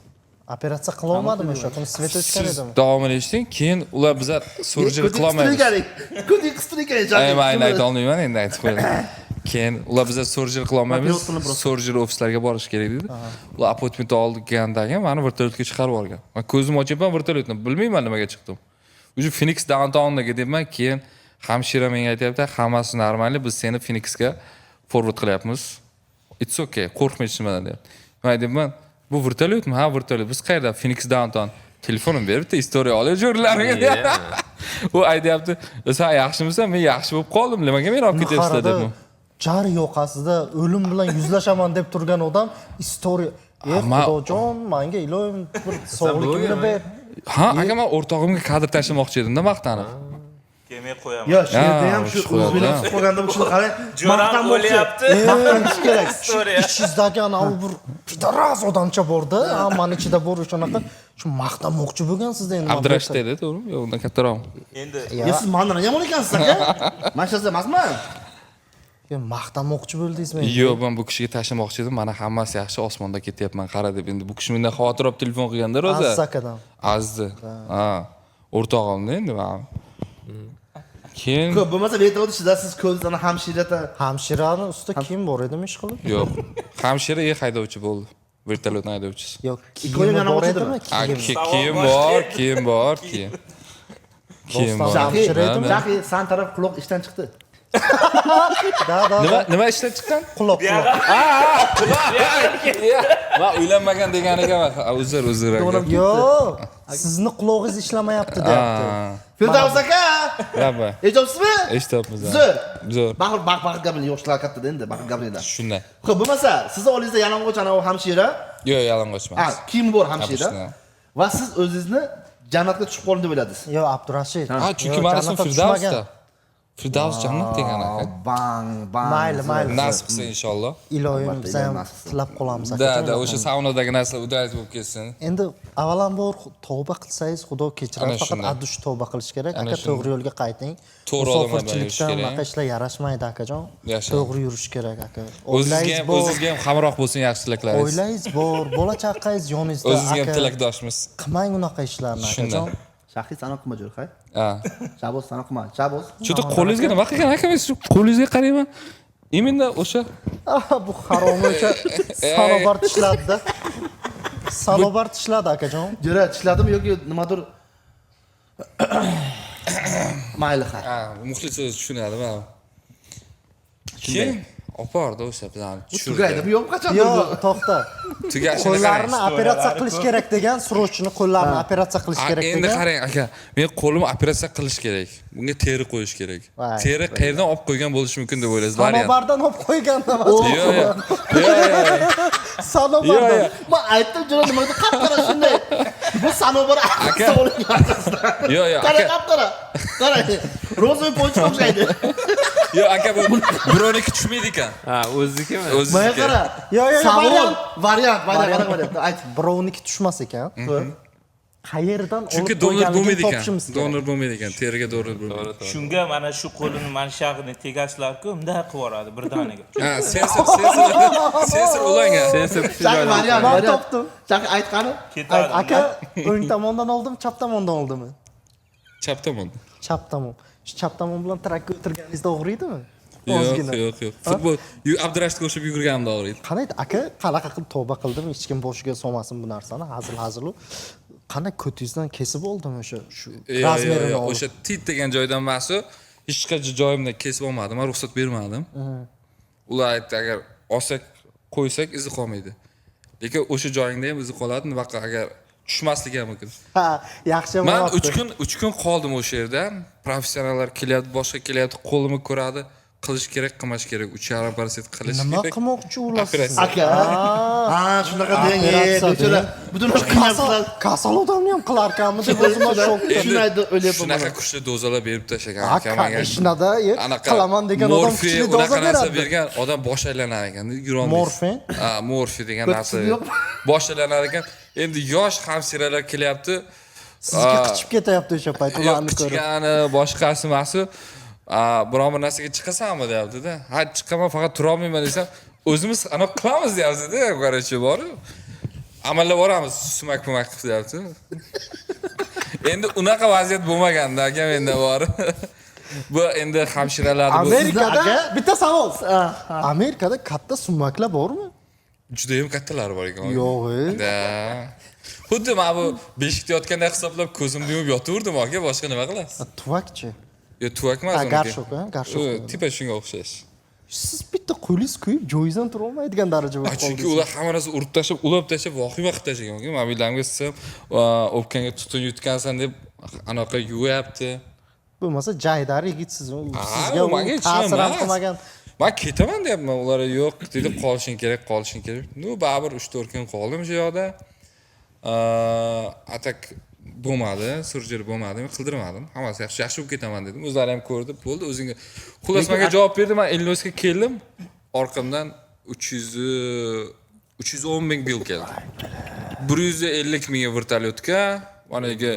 Operatsiya qilolmadimi o'sha kuni, свет o'chgan Siz edimi? davomini eshiting, keyin ular bizlar surgery qilolmaymiz. Ko'ting qistirgan ekan. Ay, man ayta olmayman, endi aytib qo'ydim. Keyin ular bizlar surgery qilolmaymiz, surgery ofislarga borish kerak dedi. Ular appointment olgandan keyin mani vertolyotga chiqarib yuborgan. Man ko'zimni ochyapman vertolyotni, bilmayman nimaga chiqdim. Уже Phoenix downtownga deyapman, keyin hamshira menga aytyapti, hammasi нормально, biz seni Phoenixga forward qilyapmiz. It's okay, qo'rqma hech nimadan deyapti. Man aytyapman, bu vertolyotmi? Ha, vertolyot. Biz qayerda? Phoenix downtown. Telefonim berib bitta история olay jo'rlarga. U aytyapti, sen yaxshimisan? Men yaxshi bo'lib qoldim. Nimaga meni olib ketyapsizlar Qarada debman. Jar yoqasida o'lim bilan yuzlashaman deb turgan odam история. Ey Xudojon, manga iloyim bir sog'ligimni ber. Ha, aka, men o'rtog'imga kadr tashlamoqchi edim-da maqtanib. Kelmay qo'yaman. Yo, shu yerda ham Ha, shu shu qo'yadi. o'zbeklar qilib qo'yganda bu kishini qarang, Jo'ram maqtanmoqchi. o'lyapti. Maqtanish kerak. История. Ichingizdagi anavi bir пидарас odamcha borda, hammani ichida bor o'shanaqa, shu maqtamoqchi bo'lgansizda endi. Abdurashid edi, to'g'rimi? Yo'q, undan kattaroq. Endi Yo, siz mandan yomon ekansiz, aka. Mana shu emasmi? Yo, maqtamoqchi bo'ldingizmi? Yo'q, men bu kishiga tashlamoqchi edim. Mana hammasi yaxshi, osmonda ketyapman, qara deb. Endi bu kishi mendan xavotir olib telefon qilganda rosa. Aziz akadan. Azizdi. Ha. O'rtog'imda endi men. Keyin Ko'p bo'lmasa vertolyot ichida siz ko'zdan hamshirata Hamshirani ustida kim bor edimi ish qilib? Yo'q. Hamshira haydovchi bo'ldi. Vertolyotning haydovchisi. Yo'q, Ikkovi kiyimi yana bor ochadimi? edimi? Ha, Kiyim. kiyim bor, kiyim bor, kiyim. Kiyim bor. Rostdan hamshira edimi? Shahi, san taraf quloq ishdan chiqdi. Да, да. Nima ishdan chiqqan? Quloq, quloq. Man uylanmagan deganiga emas. Ha, uzr, uzr aka. Yo'q, sizni qulog'ingiz ishlamayapti deyapti. Firdavs aka, Rahmat. eshityapsizmi? Eshityapmiz. Zo'r. Zo'r. Baxir, bax bax gapini yoshlar kattada endi, baxir gapinglar. Shunday. Xo'p, bo'lmasa, sizni oldingizda yalang'och anavi hamshira, Yo'q, yalang'och ha, emas. kiyimi bor hamshira. Обычно. Va siz o'zingizni jannatga tushib qoldim deb o'yladingiz. Yo'q, Abdurashid. Ha, chunki Yo'q, mani ismim jannatga tushmagan. Firdavsda. Firdavs jannat degan aka. Bang, bang. Mayli, mayli. Nasib qilsa inshaalloh. Iloyim Albatta, biz ham iloyim nasib qilsin. tilab qolamiz. Да, Akajon, да, o'sha saunadagi narsa удалить bo'lib ketsin. Endi avvalambor tavba qilsangiz Xudo kechiradi. Ana Faqat shunday. addush tavba qilish kerak. Ana Aka, shunday. to'g'ri yo'lga qayting. To'g'ri odamlar bilan yurish Musofirchilikdan kerak. unaqa ishlar yarashmaydi, akajon. Yashang. To'g'ri yurish kerak, aka. O'zizga Oilangiz ham, bor, o'zizga ham hamroh bo'lsin yaxshi tilaklaringiz. oilangiz bor, bola chaqangiz yoningizda. O'zizga ham aka. tilakdoshmiz. Qilmang unaqa ishlarni, Shunday. akajon. Shahi, sani qilma jo'r, hay. Ha. Shaboz, sani qilma. Shaboz. Что-то qo'lingizga nima qilgan aka? Men shu qo'lingizga qarayman. Именно o'sha Ah, bu haromi o'sha sanobar tishladida. Sanobar tishladi, akajon. Jo'ra, tishladimi yoki nimadir? Mayli, ha. Ha, muxlis o'zi tushunadi mana. Keyin olib bordi o'sha bizani tushirdi. Tugaydi, bu yo'q qachon? Yo'q, to'xta. Tugashini Qo'llarini qarang. operatsiya qilish kerak degan, срочно qo'llarini operatsiya qilish A, kerak endi degan. qarang aka, men qo'limni operatsiya qilish kerak. Bunga teri qo'yish kerak. Voy, Teri qayerdan olib qo'ygan bo'lishi mumkin deb o'ylaysiz? Variant. Sanobardan olib qo'ygan. Yo'q, yo'q. Yo'q, yo'q. Sanobardan. Yo'q, Man aytdim, jo'ra, nimadir qap-qora shunday. Bu sanobar Aka. Yo'q, yo'q, Qara, aka. qap-qora. Qara. Розовый пончик o'xshaydi. Yo'q, aka, bu birovniki tushmaydi ekan. Ha, o'zinikimi? Manga O'zizniki. qara. Yo'q, yo'q, Savol, variant. variant, variant, qara, variant. Ayt. Birovniki tushmas ekan. Qayerdan Chunki olib donor qo'yganligini bo'lmaydi ekan. topishimiz kerak. Donor bo'lmaydi ekan, teriga donor bo'lmaydi. Shunga mana shu qo'lini mana shu yog'ini tegasizlar-ku, bunday qilib yuboradi birdaniga. Ha, sensor, sensor, sensor ulangan. Sensor Shahi, variant, Man variant. topdim. Shahi, aytqani. Ketadi. Aka, o'ng tomondan oldim, chap tomondan oldimi? Chap tomon. Chap tomon. Shu chap tomon bilan trakka o'tirganingizda og'riydimi? Yo'q, Ozgina. yo'q, yo'q. Futbol, Abdurashidga o'xshab yugurganimda og'riydi. Qanday aka, qanaqa qilib tavba qildim, hech kim boshiga solmasin bu narsani, hazil hazil. Qanday ko'tingizdan kesib oldimi o'sha shu Yo'q, yo'q, размер ini yo'q. olib? O'sha tit degan joydan emas, u hech qaysi joyimdan kesib olmadim, man ruxsat bermadim. Ular aytdi, agar olsak, qo'ysak izi qolmaydi. Lekin o'sha joyingda ham izi qoladi, nima agar tushmasligi ham mumkin. Ha, yaxshi Man bo'lyapti. 3 kun, 3 kun qoldim o'sha yerda. Professionallar kelyapti, boshqa kelyapti, qo'limni ko'radi. Qilish kerak, qilmash kerak. 3,5% qilish Nima kerak. qilmoqchi ular? Operatsiya. Aka, ha, shunaqa deng, Operatsiya bechora. deng. Butun qiynabsizlar. Kasal odamni ham qilarkanmi deb o'zim shokda. Shuni aytib o'ylayapman. Shunaqa kuchli dozalar berib tashlagan Ha, aka menga. конечно-da, Anaqa qilaman degan odam morfiy kuchli doza unaqa narsa beradi. bergan odam bosh aylanar ekan, yurolmaysiz. Morfin? Ha, morfiy degan narsa. Yo'q. Bosh aylanar ekan. Endi yosh hamshiralar kelyapti. Sizga qichib ketyapti o'sha payt Yo'q, ularni ko'rib. qichgani, boshqasi masi. Biron bir narsaga chiqasanmi deyapti-da. Ha, chiqaman, faqat turolmayman desam, o'zimiz anaqa qilamiz deyapti-da, короче, borib. Amallab boramiz, sumak pumak qilib deyapti. Endi unaqa vaziyat bo'lmaganda aka menda bor. Bu endi hamshiralar bu Amerikada aka- bitta savol. Amerikada katta sumaklar bormi? Juda ham kattalari bor ekan. Yo'q, e. Da. Xuddi mana bu beshikda yotganda hisoblab ko'zimni yumib yotaverdim aka, boshqa nima qilasiz? Tuvakchi. Yo, tuvak emas Ha, uniki. Горшок, ha, горшок. U, типа shunga o'xshash. Siz bitta qo'lingiz kuyib joyingizdan tura olmaydigan daraja bo'lib Ha, chunki qoldingiz. ular hamma narsa urib tashlab, ulab tashlab, vahima qilib tashlagan. Mobilamga sitsam, o'pkangga tutun yutgansan deb anaqa yuvyapti. Bo'lmasa jaydari yigitsiz. Ha, Sizga u u menga hech ta'sir ham emas. qilmagan. Man ketaman deyapman, ular yo'q dedi, qolishing kerak, qolishing kerak. Ну, baribir 3-4 kun qoldim shu yoqda. А так bo'lmadi, surgery bo'lmadi, men qildirmadim. Hammasi yaxshi, yaxshi bo'lib ketaman dedim. O'zlari ham ko'rdi, bo'ldi, o'zingga. Xullas, menga javob berdi, men Illinoisga keldim. Orqamdan 310 ming bill keldi. 150 mingga vertolyotga, managa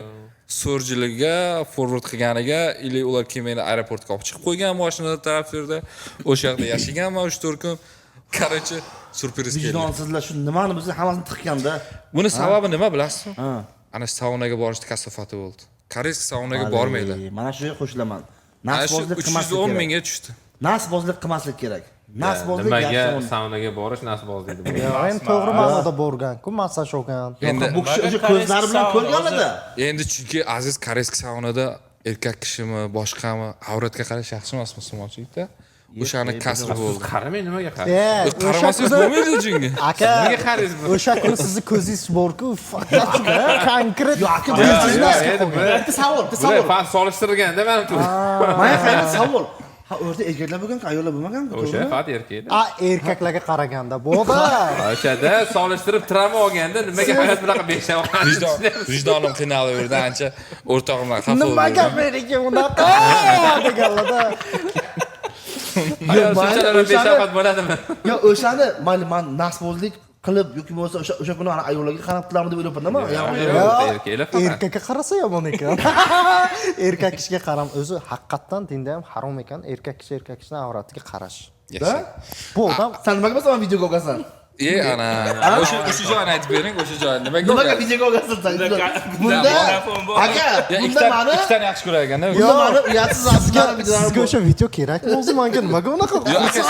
surgeryga forward qilganiga, или ular keyin meni aeroportga olib chiqib qo'ygan mashinada taraflarda. O'sha yoqda yashaganman 3-4 kun. Короче, syurpriz keldi. Vijdonsizlar shu nimani bilsa hammasini tiqqanda. Buni sababi nima bilasizmi? Ha. Ana shu saunaga borishni kasofati bo'ldi. Koreyskiy saunaga bormanglar. Mana shu yerga qo'shilaman. Ana shu Nasbozlik qilmaslik 310 kerak. mingga tushdi. Nasbozlik qilmaslik kerak. Nasbozlik Nimaga yaxshi. saunaga borish nasbozlik deb Yo'q, endi to'g'ri ma'noda borgan-ku, massaj olgan. Endi Bu kishi o'sha ko'zlari bilan ko'rganida. Endi chunki aziz, koreyskiy saunada erkak kishimi, boshqami, avratga qarash yaxshi emas musulmonchilikda. O'shani kasri bo'ldi. Qaramang, nimaga qaraysiz? E, o'sha Qaramasangiz kuni bo'lmaydi chunki. aka, Nimaga qaraysiz? O'sha kuni sizni ko'zingiz borku, faqat konkret Yo'q, aka, Endi bitta savol, bitta bular savol. fan solishtirganda manimcha. Manga qarang, savol. Ha, o'rta erkaklar bo'lgan, ayollar bo'lmagan-ku, O'sha to'g'rimi? faqat erkaklar. A, erkaklarga qaraganda boba. O'shada solishtirib travma olganda nimaga hayot bunaqa beshavqat? Vijdonim qiynalaverdi ancha, o'rtog'imdan xafa Nimaga bo'ldim. meniki unaqa deganlarda. Ayol mayli, shunchalar beshavqat bo'ladimi? Yo, o'shani mayli, man nasbozlik qilib yoki bo'lmasa o'sha kuni ana ayollarga qarab qilarmi deb o'ylabman, nima? Yo'q, erkaklar faqat. Erkakka qarasa yomon ekan. Erkak kishiga qaram o'zi haqiqatdan dinda ham harom ekan, erkak kishi erkak kishini avratiga qarash. Da? Bu odam San nimaga masalan videoga olgansan? E, ana o'sha joyini aytib bering, o'sha joyini nimaga Nimaga olgan? videoga olgansan san? Bunda Mikrofon bor. aka, Ya, bunda mani ikkitani yaxshi ko'rar ekanda. bunda mani uyatsiz sizga aslar videolarim sizga bor. o'sha video kerakmi o'zi manga nimaga unaqa? Yo'q, aka,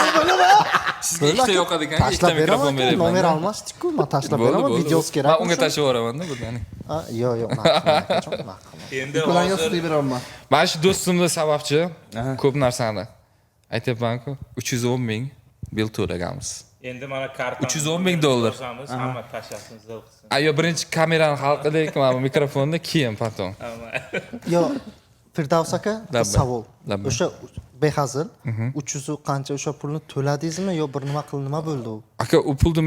sizga ikkita yoqadi ekan, ikkita Tashlab mikrofon beraman, beryapman. nomer almashdik-ku, man tashlab Bo'ldi, beraman, bo'ldi. videosi kerak. Man unga tashlab yuboraman-da bundan. Ha, yo'q, yo'q, unaqa qilma, akajon, unaqa qilma. Endi Ularga hozir sizga beraman. Mana shu do'stimni sababchi ko'p narsani aytyapman-ku, 310 ming bill to'laganmiz. Endi mana kartani 310 ming dollar. yozamiz, hamma tashlasin, zil qilsin. Ayo, birinchi kamerani hal qilaylik, mana bu mikrofonni, keyin потом. Yo'q, Firdavs aka, bitta Labbay. savol. Labbay. O'sha behazil 300 qancha o'sha pulni to'ladingizmi yo bir nima qildi, nima bo'ldi u? Aka, u pulni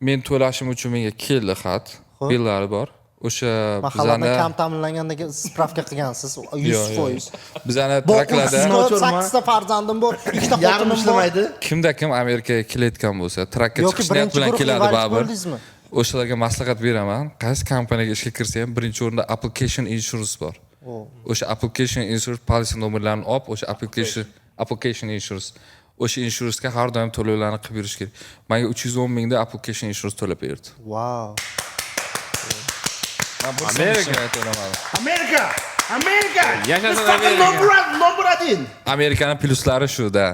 men to'lashim uchun menga keldi xat, Xo'p. billari bor. O'sha Mahalladan bizani kam ta'minlangandagi spravka qilgansiz Yo'q, 100%. yo'q. Bizani traklarda Boquvsiz sakkizta farzandim bor, ikkita Yarim xotinim bor. ishlamaydi. Kimda kim Amerikaga kelayotgan bo'lsa, trakka Yoki chiqish niyat birinchi bilan guruh keladi invalid baribir. bo'ldingizmi? O'shalarga maslahat beraman. Qaysi kompaniyaga ishga kirsa ham birinchi o'rinda application insurance bor. O'sha application insurance policy nomerlarini olib, o'sha application insurance, o'sha insurancega har doim to'lovlarni qilib yurish kerak. Menga 310 mingda application insurance to'lab berdi. Wow. Man bir so'm Amerika. ishlamay to'lamadim. Amerika! Amerika! Yashasin Biz faqat Amerika. Номер один! Amerikani plyuslari shu-da.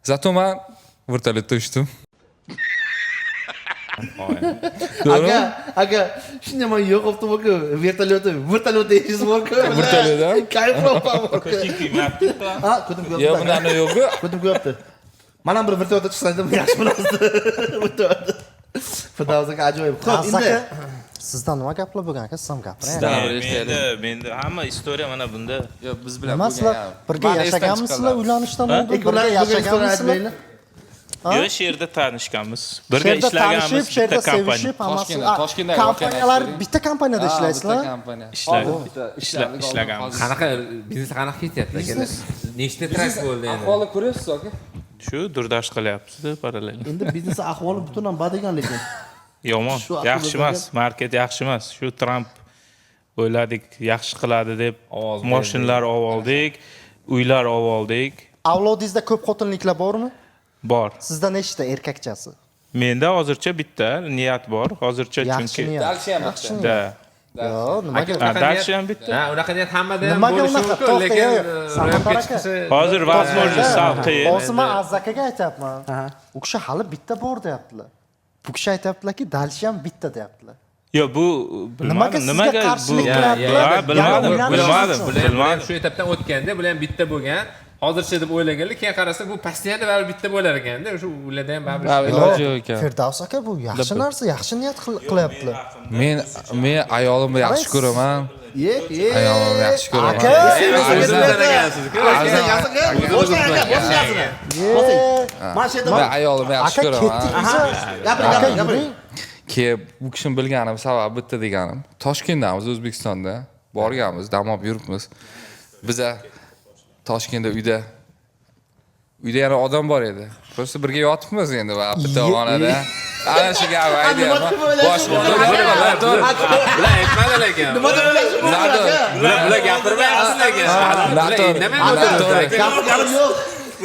Зато man vertolyotda uchdim. To'g'rimi? Aka, aka, shunday man yo'qoldim borku, vertolyot deyishingiz borku. Vertolyot, ha? Kayf borku. Ko'ching kuymayapti. Ha, ko'tim Yo, kuyapti. bundan yo'q. Ko'tim kuyapti. Man ham bir vertolyotda chiqsam dedim, yaxshi bo'lardi. Vertolyotda. Firdavs aka ajoyib. Xo'p, Firdavs endi aka, Sizdan nima gaplar bo'lgan aka? Siz ham gapiring. Sizdan ham bir eshitaylik. Menda hamma istoriya mana bunda. Yo'q, biz bilan Nima bo'lgan sizlar ham. birga Mani esdan yashaganmisizlar chiqqanlar. uylanishdan oldin? Ikki ular Birga bugun istoriya yashaganmisizlar? aytmaylik. Yo'q, shu yerda tanishganmiz. Birga Shu yerda ishlaganmiz, tanishib, shu yerda bitta kompaniya. sevishib, hammasi. Toshkentda, Toshkentdagi voqeani Kompaniyalar aytib bering. bitta kompaniyada Ha, bitta ishlaysizlar. kompaniya. Ishlaganmiz. Qanaqa biznes qanaqa ketyapti aka? Nechta truck bo'ldi endi? Ahvolni ko'ryapsiz aka? Shu durdash qilyapmiz parallel. Endi biznes ahvoli butun ham bad ekan lekin. Yomon, Shu aqlda yaxshi emas, market yaxshi emas. Shu Tramp o'yladik, yaxshi qiladi deb Ovoz mashinalar oldik, uylar oldik. Avlodingizda ko'p xotinliklar bormi? Bor. Sizda nechta erkakchasi? Menda hozircha bitta niyat bor. Hozircha Yaxshi chunki niyat. Дальше ham bitta. Da. Yo'q, nimaga? Ha, дальше ham bitta. Ha, unaqa niyat hammada ham Nimaga bo'lishi unaqa? mumkin, To'xta, lekin yo'q, yo'q. ro'yobga Samandar aka. chiqishi Hozir возможность sal qiyin. Hozir man Aziz akaga aytyapman. U kishi hali bitta bor deyaptilar. Bu kishi aytyaptilarki, дальше ham bitta deyaptilar. Yo'q, bu Nimaga bilmadim. sizga Nimaga bu? qarshilik Ya, qilyaptilar? ya, Ha, bilmadim, Yana uylanish bilmadim, uchun. Bular ham bilmadim. shu etapdan o'tganda, bular ham bitta bo'lgan. Hozircha deb o'ylaganlar, keyin qarasa bu постоянно baribir bitta bo'lar ekanda, o'sha ularda ham baribir. Ha, iloji yo'q ekan. Firdavs aka bu yaxshi narsa, yaxshi niyat qilyaptilar. Men ayolimni yaxshi ko'raman. Ye, ye. Ayolimni yaxshi ko'raman. Aka! Bosing aka, bosing gapini. Bosing. Mana shu yerda Men ayolimni yaxshi Aka ko'raman. ketdik biza. Gapiring, Aka gapiring, gapiring. yuring. Keyin bu kishini bilganim sababi bitta deganim. Toshkentdamiz, O'zbekistonda. Borganmiz, dam olib yuribmiz. Biza Toshkentda uyda yana odam bor edi. Просто birga yotibmiz endi va bitta xonada. Ana shu gap aytyapman. Bosh Bular aytmadi lekin. Nima deb o'ylaysiz bu aka? Bular gapirmayapsiz lekin. Bular indamay Noto'g'ri. Gapirganim yo'q.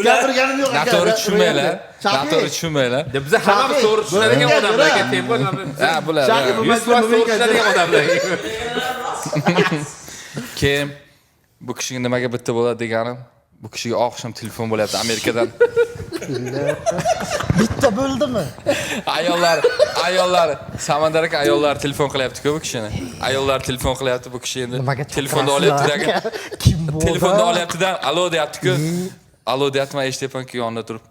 Gapirganim yo'q aka. Noto'g'ri tushunmanglar. Shafiy, Noto'g'ri tushunmanglar. Biza hammamiz to'g'ri tushunadigan odamlar aka, tempo Ha, bular. Shafiy, bu 100% to'g'ri tushunadigan odamlar. Keyin bu kishiga nimaga bitta bo'ladi deganim, bu kishiga oqshom telefon bo'lyapti Amerikadan. Bitta bo'ldimi? Ayollar, Samandar aka ayollar telefon qilyapti-ku bu kishini. Ayollar telefon qilyapti bu kishi endi. Nimaga Telefonda olyapti-da. Kim bu? Telefonda olyapti-da, alo deyapti-ku. Alo deyapti, men eshityapman-ku yonida turib.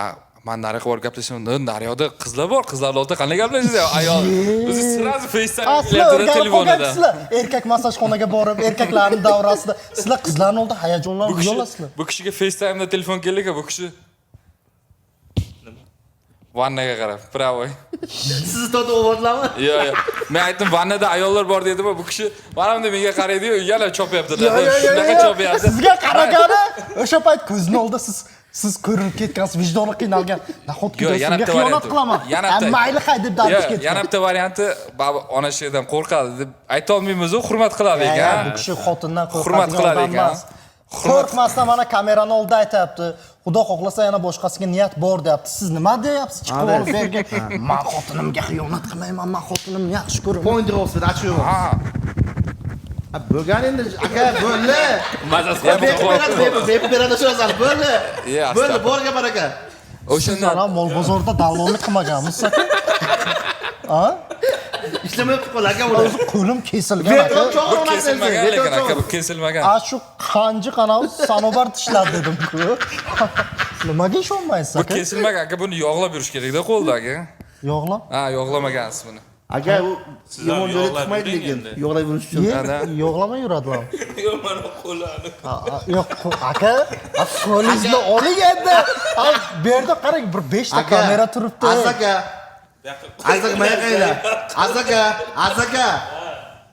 A, man nariyoqqa borib gaplashaman. Nariyoqda qizlar bor, qizlar oldida qanday gaplashasiz? Ayol o'zi сразу FaceTime A, sizlar qilyapti o'rganib telefonida. qolgansizlar. Erkak massajxonaga borib, erkaklarning davrasida sizlar qizlarning oldida Bu hayajonlanib kishi uyalasizlar. bu kishiga FaceTime'da telefon keldi-ku, bu kishi vannaga qarab, правой. Sizni to'da o'g'irlarmi? Yo'q, yo'q. Men aytdim, vannada ayollar bor dedim, bu kishi mana bunday menga qaraydi-yu, yana chopyapti. Yo, yo, yo, Shunaqa yo. chopyapti. Sizga qaragani o'sha payt ko'zni oldida siz ko'rinib ketgansiz, vijdoni qiynalgan. Nahotki Yo'q, yana do'stimga bitta xiyonat varianti. qilaman. Yana bitta- Mayli hay deb dardib Yo'q, ketgan. yana bitta varianti, baba ona sherdan qo'rqadi deb aytolmaymiz-u, hurmat qiladi Ya, ekan. bu kishi xotindan Hurmat qo'rqadigan qiladi odam ekan. emas. Qo'rqmasdan mana kamerani oldida aytyapti. Xudo xohlasa yana boshqasiga niyat bor deyapti. Siz nima deyapsiz? Chiqib olib bu yerga man xotinimga xiyonat qilmayman, man xotinimni yaxshi ko'raman. Point yo'q, achiq yo'q. Ha, Ha, bo'lgan endi aka, bo'ldi. Mazasi Bepul beradi, bepul beradi shu narsani. Bo'ldi. Ye, Bo'ldi, bor gap aka. O'shandan Mana mol bozorida dallollik qilmaganmiz aka. Ha? Ishlamayapti qo'l aka bular. O'zi qo'lim kesilgan aka. Vetron bu chog'ir kesilmagan lekin aka, bu kesilmagan. A shu qanji qanavi sanobar tishladi dedim-ku. Nimaga ishonmaysiz Bu aka? kesilmagan aka, buni yog'lab yurish kerakda qo'lda aka. Yog'lab. Ha, yog'lamagansiz buni. Aka, u Siz ham yomon joyda yog'lab chiqmaydi yuring lekin. endi. Yog'lab yurish uchun. Ye, Ana. yog'lamay yuradimi? Yo'q, mana qo'lani. Yo'q, aka, qo'lingizni oling endi. A, bu yerda qarang, bir 5 ta Aka, kamera turibdi. Aziz aka. Aziz aka, mana qaranglar. Aziz aka, Aziz aka.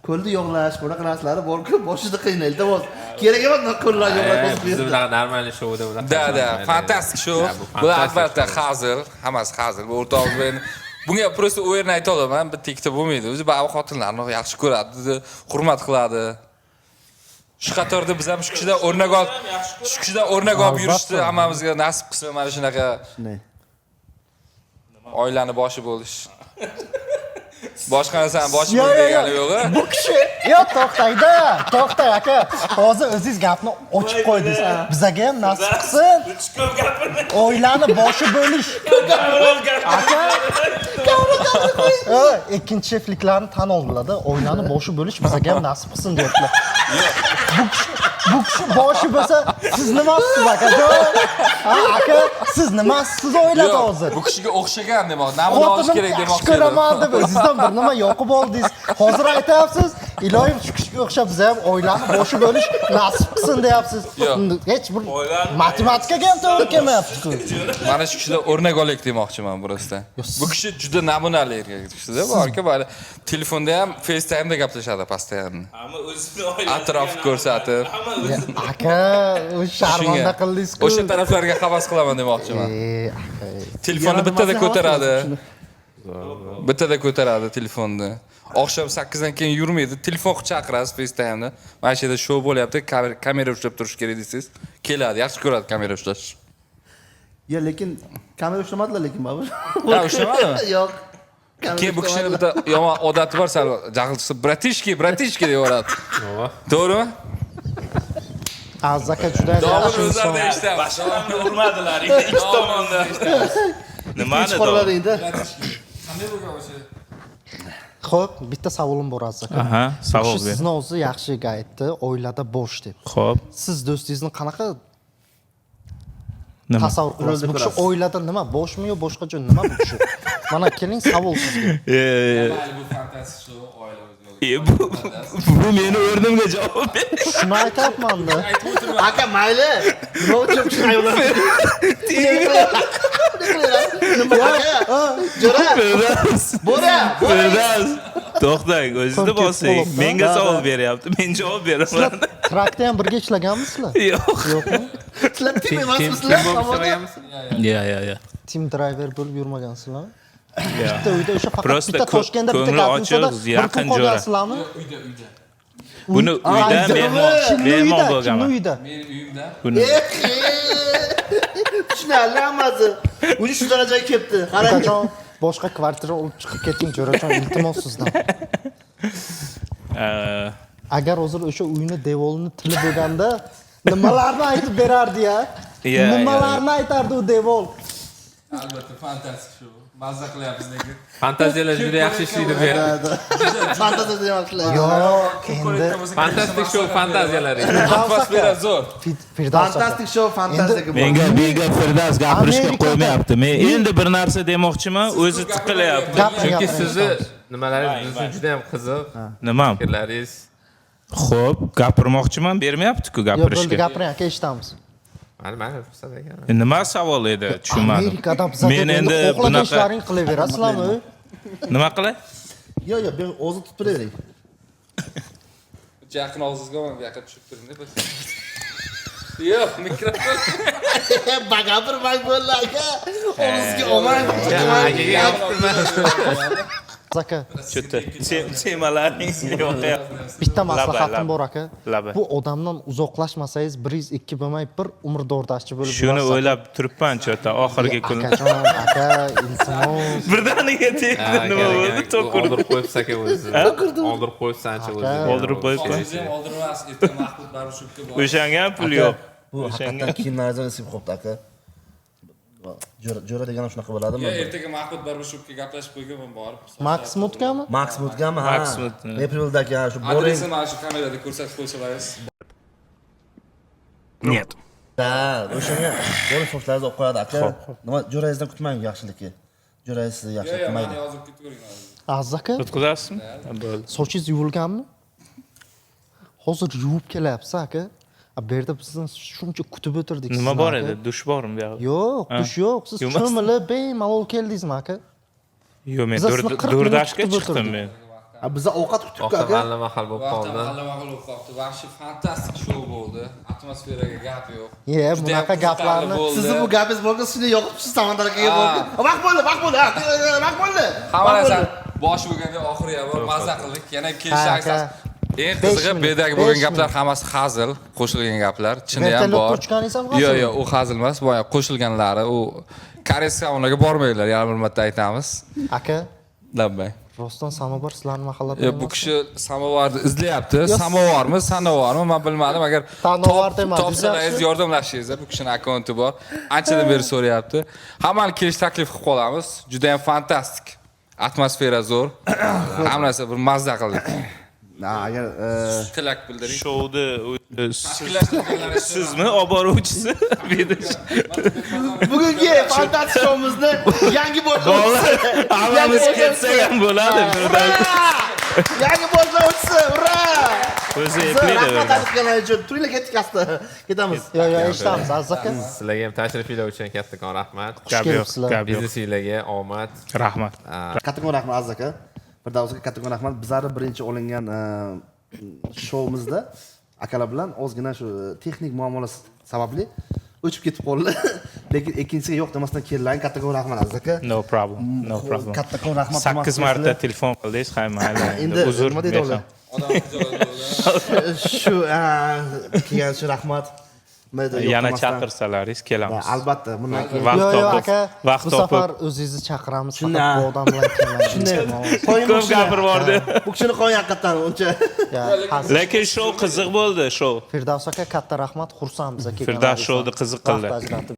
Qo'lni yog'lash, bunaqa narsalari bor-ku, boshida qiynaydi, iltimos. Kerak emas qo'llar yog'lash bosib Biz bunaqa нормальный shouda bunaqa. Да, да, fantastik shou. Bu albatta hazil, hammasi hazil. Bu o'rtog'im bilan bunga просто o'yinni ayta olaman, bitta ikkita bo'lmaydi. O'zi ba'zi xotinlarni yaxshi ko'radi, hurmat qiladi. Shu qatorda biz ham shu kishidan o'rnak olib, shu kishidan o'rnak olib yurishni hammamizga nasib qilsin mana shunaqa Shunday. oilani boshi bo'lish. Boshqa narsani boshi Yo, bo'l yo, yo. degani yo'q. Bu kishi, yo to'xtayda, to'xtay aka. Hozir o'zingiz gapni ochib qo'ydingiz. Bizaga ham nasib qilsin. Ko'p gapirma. Oilani boshi bo'lish. Aka, Ikkinchi shefliklarni tan oldilar-da, oilani boshi bo'lish bizga ham nasib qilsin deyaptilar. Bu kishi boshi bo'lsa, siz nimasiz akajon? Ha, aka, siz nimasiz oilada hozir? Bu kishiga o'xshagan demoq, namuna olish Xotinim kerak yaxshi demoqchi. ko'raman deb o'zingizdan bir nima yoqib oldingiz. Hozir aytyapsiz, iloyim shu kishiga o'xshab biza ham oilani boshi bo'lish nasib qilsin deyapsiz. Yo'q. Hech bir matematikaga ham to'g'ri kelmayapti-ku. Mana shu kishidan o'rnak olaylik demoqchiman просто. Bu kishi juda namunali erkak kishida, borki, bari telefonda ham FaceTime'da gaplashadi постоянно. Hamma o'zini oilasi. Atrof ko'rsatib. Hamma o'zini. Aka, u sharmanda qildingiz-ku. O'sha taraflarga havas qilaman demoqchiman. Aka. Telefonni Yana bittada nimasiga havas ko'taradi. qilasiz shuni? Bittada ko'taradi telefonni. Oqshom 8 dan keyin yurmaydi. Telefon qilib chaqirasiz FaceTime'da. Mana shu yerda shou bo'lyapti, kamera ushlab turish kerak desangiz, keladi, yaxshi ko'radi kamera ushlash. Ya, lekin kamera ushlamadilar lekin baribir. Ha, ushlamadimi? Yo'q. Keyin bu kishini bitta yomon odati bor, sal jahl chiqsa, "Братишки, братишки" deyaveradi. To'g'rimi? Aziz aka juda ham Davomini yaxshi inson. o'zlarida eshitamiz. Boshqalarni urmadilar ikki tomondan. Nimani Chiqarlaringda. Qanday bo'lgan o'sha? Xo'p, bitta savolim bor, Aziz aka. Aha, savol Shu ber. sizni o'zi yaxshi aytdi, oilada bosh deb. Xo'p. Siz do'stingizni qanaqa Nima? tasavvur qilasiz? Bu kishi Rolda ko'rasiz. oilada nima, boshmi yo boshqacha nima bu kishi? Mana keling, savol sizga. Mayli, bu fantastik shou oilamiz. Bu meni o'rnimga javob ber. Shuni aytyapman-da. Aka, mayli. Nima uchun shunday Nima aka? Jo'ra. Bo'ra, bo'ra. Firdavs, to'xtang, o'zingizni Qo'l ketib bosing. qolibdi. Menga Da, savol da. beryapti, men javob Sizlar beraman. trakda ham birga ishlaganmisizlar? Yo'q. Yo'qmi? Sizlar team Kim emasmisizlar? bo'lib ishlamaganmisiz? Ya, ya, ya. Team driver bo'lib yurmagansizlarmi? Bitta uyda o'sha faqat Просто bitta Toshkentda bitta ko'ngli ochiq, gazinoda bir yaqin kun jo'ra. qolgansizlarmi? Uyda, uyda. Buni uyda uyda. mehmon, Kimni mehmon uyda? Kimni bo'lganman. uyda? Meni uyimda. Buni Tushunarli hammasi. O'zi shu darajaga kelibdi. Qarang. Ukajon, boshqa kvartira olib chiqib keting, jo'rajon, iltimos sizdan. Agar hozir o'sha uyni devorini tili bo'lganda nimalarni aytib berardi ya? Ya, Nimalarni aytardi u devor? Albatta fantastik shou. Mazza qilyapmiz lekin. Fantaziyalar juda yaxshi ishlaydi bu yerda. Fantaziya demoqchilar. Yo'q, endi Fantastik shou fantaziyalari. Atmosfera zo'r. Firdavs aka. Fantastik shou fantastika. Menga Firdavs gapirishga Amerikada- qo'ymayapti. Men endi bir narsa demoqchiman, o'zi tiqilyapti. Gapiring, Chunki gapiring, sizni eshitamiz. nimalaringiz biz uchun juda ham qiziq. Nimam? Fikrlaringiz. Xo'p, gapirmoqchiman, bermayapti-ku Yo'q, bo'ldi, gapirishga. gapiring aka, eshitamiz. Mayli, mayli, ruxsat ekan. Nima savol edi, tushunmadim. Amerikada bizada Men endi endi xohlagan bunaqa ishlaring qilaverasizlarmi? nima qilay? Yo'q, yo'q, bu o'zi tutib turavering. Yaqin og'zingizga olmang, bu yoqqa tushib turing-da. Yo'q, mikrofon. Bagapirmang bo'ldi aka. Og'izga olmang. Akaga yopibman. Aka, Cho'ta temalaring yo'q. bitta maslahatim lab. bor aka. Laba. Bu odamdan uzoqlashmasangiz, 102 bo'lmay bir umr do'rdashchi bo'lib Shuni yurasiz. o'ylab turibman cho'ta oxirgi kun. Akajon, aka, iltimos. Birdaniga tegdi, nima bo'ldi? Tok urdi. Oldirib qo'yibsiz aka o'zi. Oldirib qo'yibsiz ancha o'zi. Oldirib qo'yibman. O'zingiz ham oldirmas, ertaga Mahmud barbershopga borib. O'shanga ham pul yo'q. Bu haqiqatan kiyimlaringizga isib qolibdi aka. Jo'ra, jo'ra degan shunaqa bo'ladimi? Yo, ertaga Mahmud barbershopga gaplashib qo'yganman borib. Max Mutgami? Max Mutgami? Ha. Max Mut. Aprildagi ha, shu boring. Adresini mana shu kamerada ko'rsatib qo'ysalaringiz. Нет. Ha, o'shanga boring sochlaringizni olib qo'yadi aka. Nima jo'rangizdan kutmang yaxshilikni. Jo'rangiz sizni Yo'q, yaxshilik yo'q, qilmaydi. mani yozib ketavering hozir. Aziz aka, Tutqizasizmi? Bo'ldi. sochingiz yuvilganmi? Hozir yuvib kelyapsiz aka. A, bu yerda bizni shuncha kutib o'tirdik. Nima sizni bor aka. edi? Dush bormi bu yoqda? Yo'q, dush yo'q. Siz Yuvmasdan. cho'milib bemalol keldingizmi aka? Yo'q, men Biz sizni 40 minut Durdashga kutib chiqdim o'tirdik. men. Ha, biza ovqat kutibku Vaqtim aka. allamahal bo'lib Vaqt qoldi. allamahal bo'lib qolibdi. Вообще fantastik shou bo'ldi. Atmosferaga gap yo'q. Ye, Judayam bunaqa qiziqarli gaplarni bo'ldi. Sizni bu gapingiz bo'lgan, shuni yoqib siz Samandar akaga bo'ldi. Vaqt bo'ldi, vaqt bo'ldi. Ha, vaqt bo'ldi. Hamma Vaqt narsa bo'ldi. boshi bo'lganda oxiri ham bor. Mazza qildik. Yana kelish Ha, aksas. aka. Eng Besh qizig'i minut, bu yerdagi bo'lgan besh gaplar minut. hammasi hazil, qo'shilgan gaplar. Chini ham Vertolyotda bor. uchganingiz ham hazilmi? Yo'q, yo'q, u hazil emas. Boya qo'shilganlari, u koreys saunaga bormanglar, yana bir marta aytamiz. Aka, Labbay. rostdan samovar sizlarning mahallada Yo'q, bu emasmi? kishi samovarni izlayapti. Samovarmi, sanovarmi, men bilmadim. Agar Sanovar demadingiz, topsangiz yaxshi. yordamlashingiz, bu kishini akkaunti bor. Anchadan beri so'rayapti. Hammani kelish taklif qilib qolamiz. Juda ham fantastik. Atmosfera zo'r, hamma narsa, bir mazza qildik. Ha, agar Tilak bildiring. Shouda sizmi olib boruvchisi? Bugungi fantastik shoumizni yangi boshlovchisi. Hammamiz ketsak ham bo'ladi. Ura! Yangi boshlovchisi, ura! O'zi Zo'r, eplaydi. rahmat aytganlar uchun. Turinglar, ketdik asta. Ketamiz. Yo, yo, eshitamiz, Aziz aka. Sizlarga ham tashrifinglar uchun kattakon rahmat. Gap yo'q, Kelibsizlar. gap yo'q. Biznesinglarga omad. Rahmat. Kattakon rahmat, Aziz aka. Firdavs aka, kattakon rahmat. Bizlarni birinchi olingan shoumizda akalar bilan ozgina shu texnik muammolar sababli o'chib ketib qoldi. Lekin ikkinchisiga yo'q demasdan keldilar. Kattakon rahmat, Aziz aka. No problem, no problem. Kattakon rahmat. 8 marta telefon qildingiz, hay, mayli. Endi Uzr. nima deydi ular? Shu kelgan uchun rahmat. Nima deydi, yo'q Yana demasdan. chaqirsalaringiz kelamiz. Albatta, bundan keyin Vaqt Yo, yo, topib, aka, vaqt bu topib. safar o'zingizni chaqiramiz, Shunday. faqat bu odam bilan kelmang. Shunday. Qo'ying bu Ko'p kishini. gapirib yubordi. Bu kishini qo'ying haqiqatdan uncha. Ya, hazil. Lekin shou qiziq bo'ldi, shou. Firdavs aka, katta rahmat, xursandmiz kelganlaringizdan. Firdavs shouni qiziq qildi. Vaqt ajratib.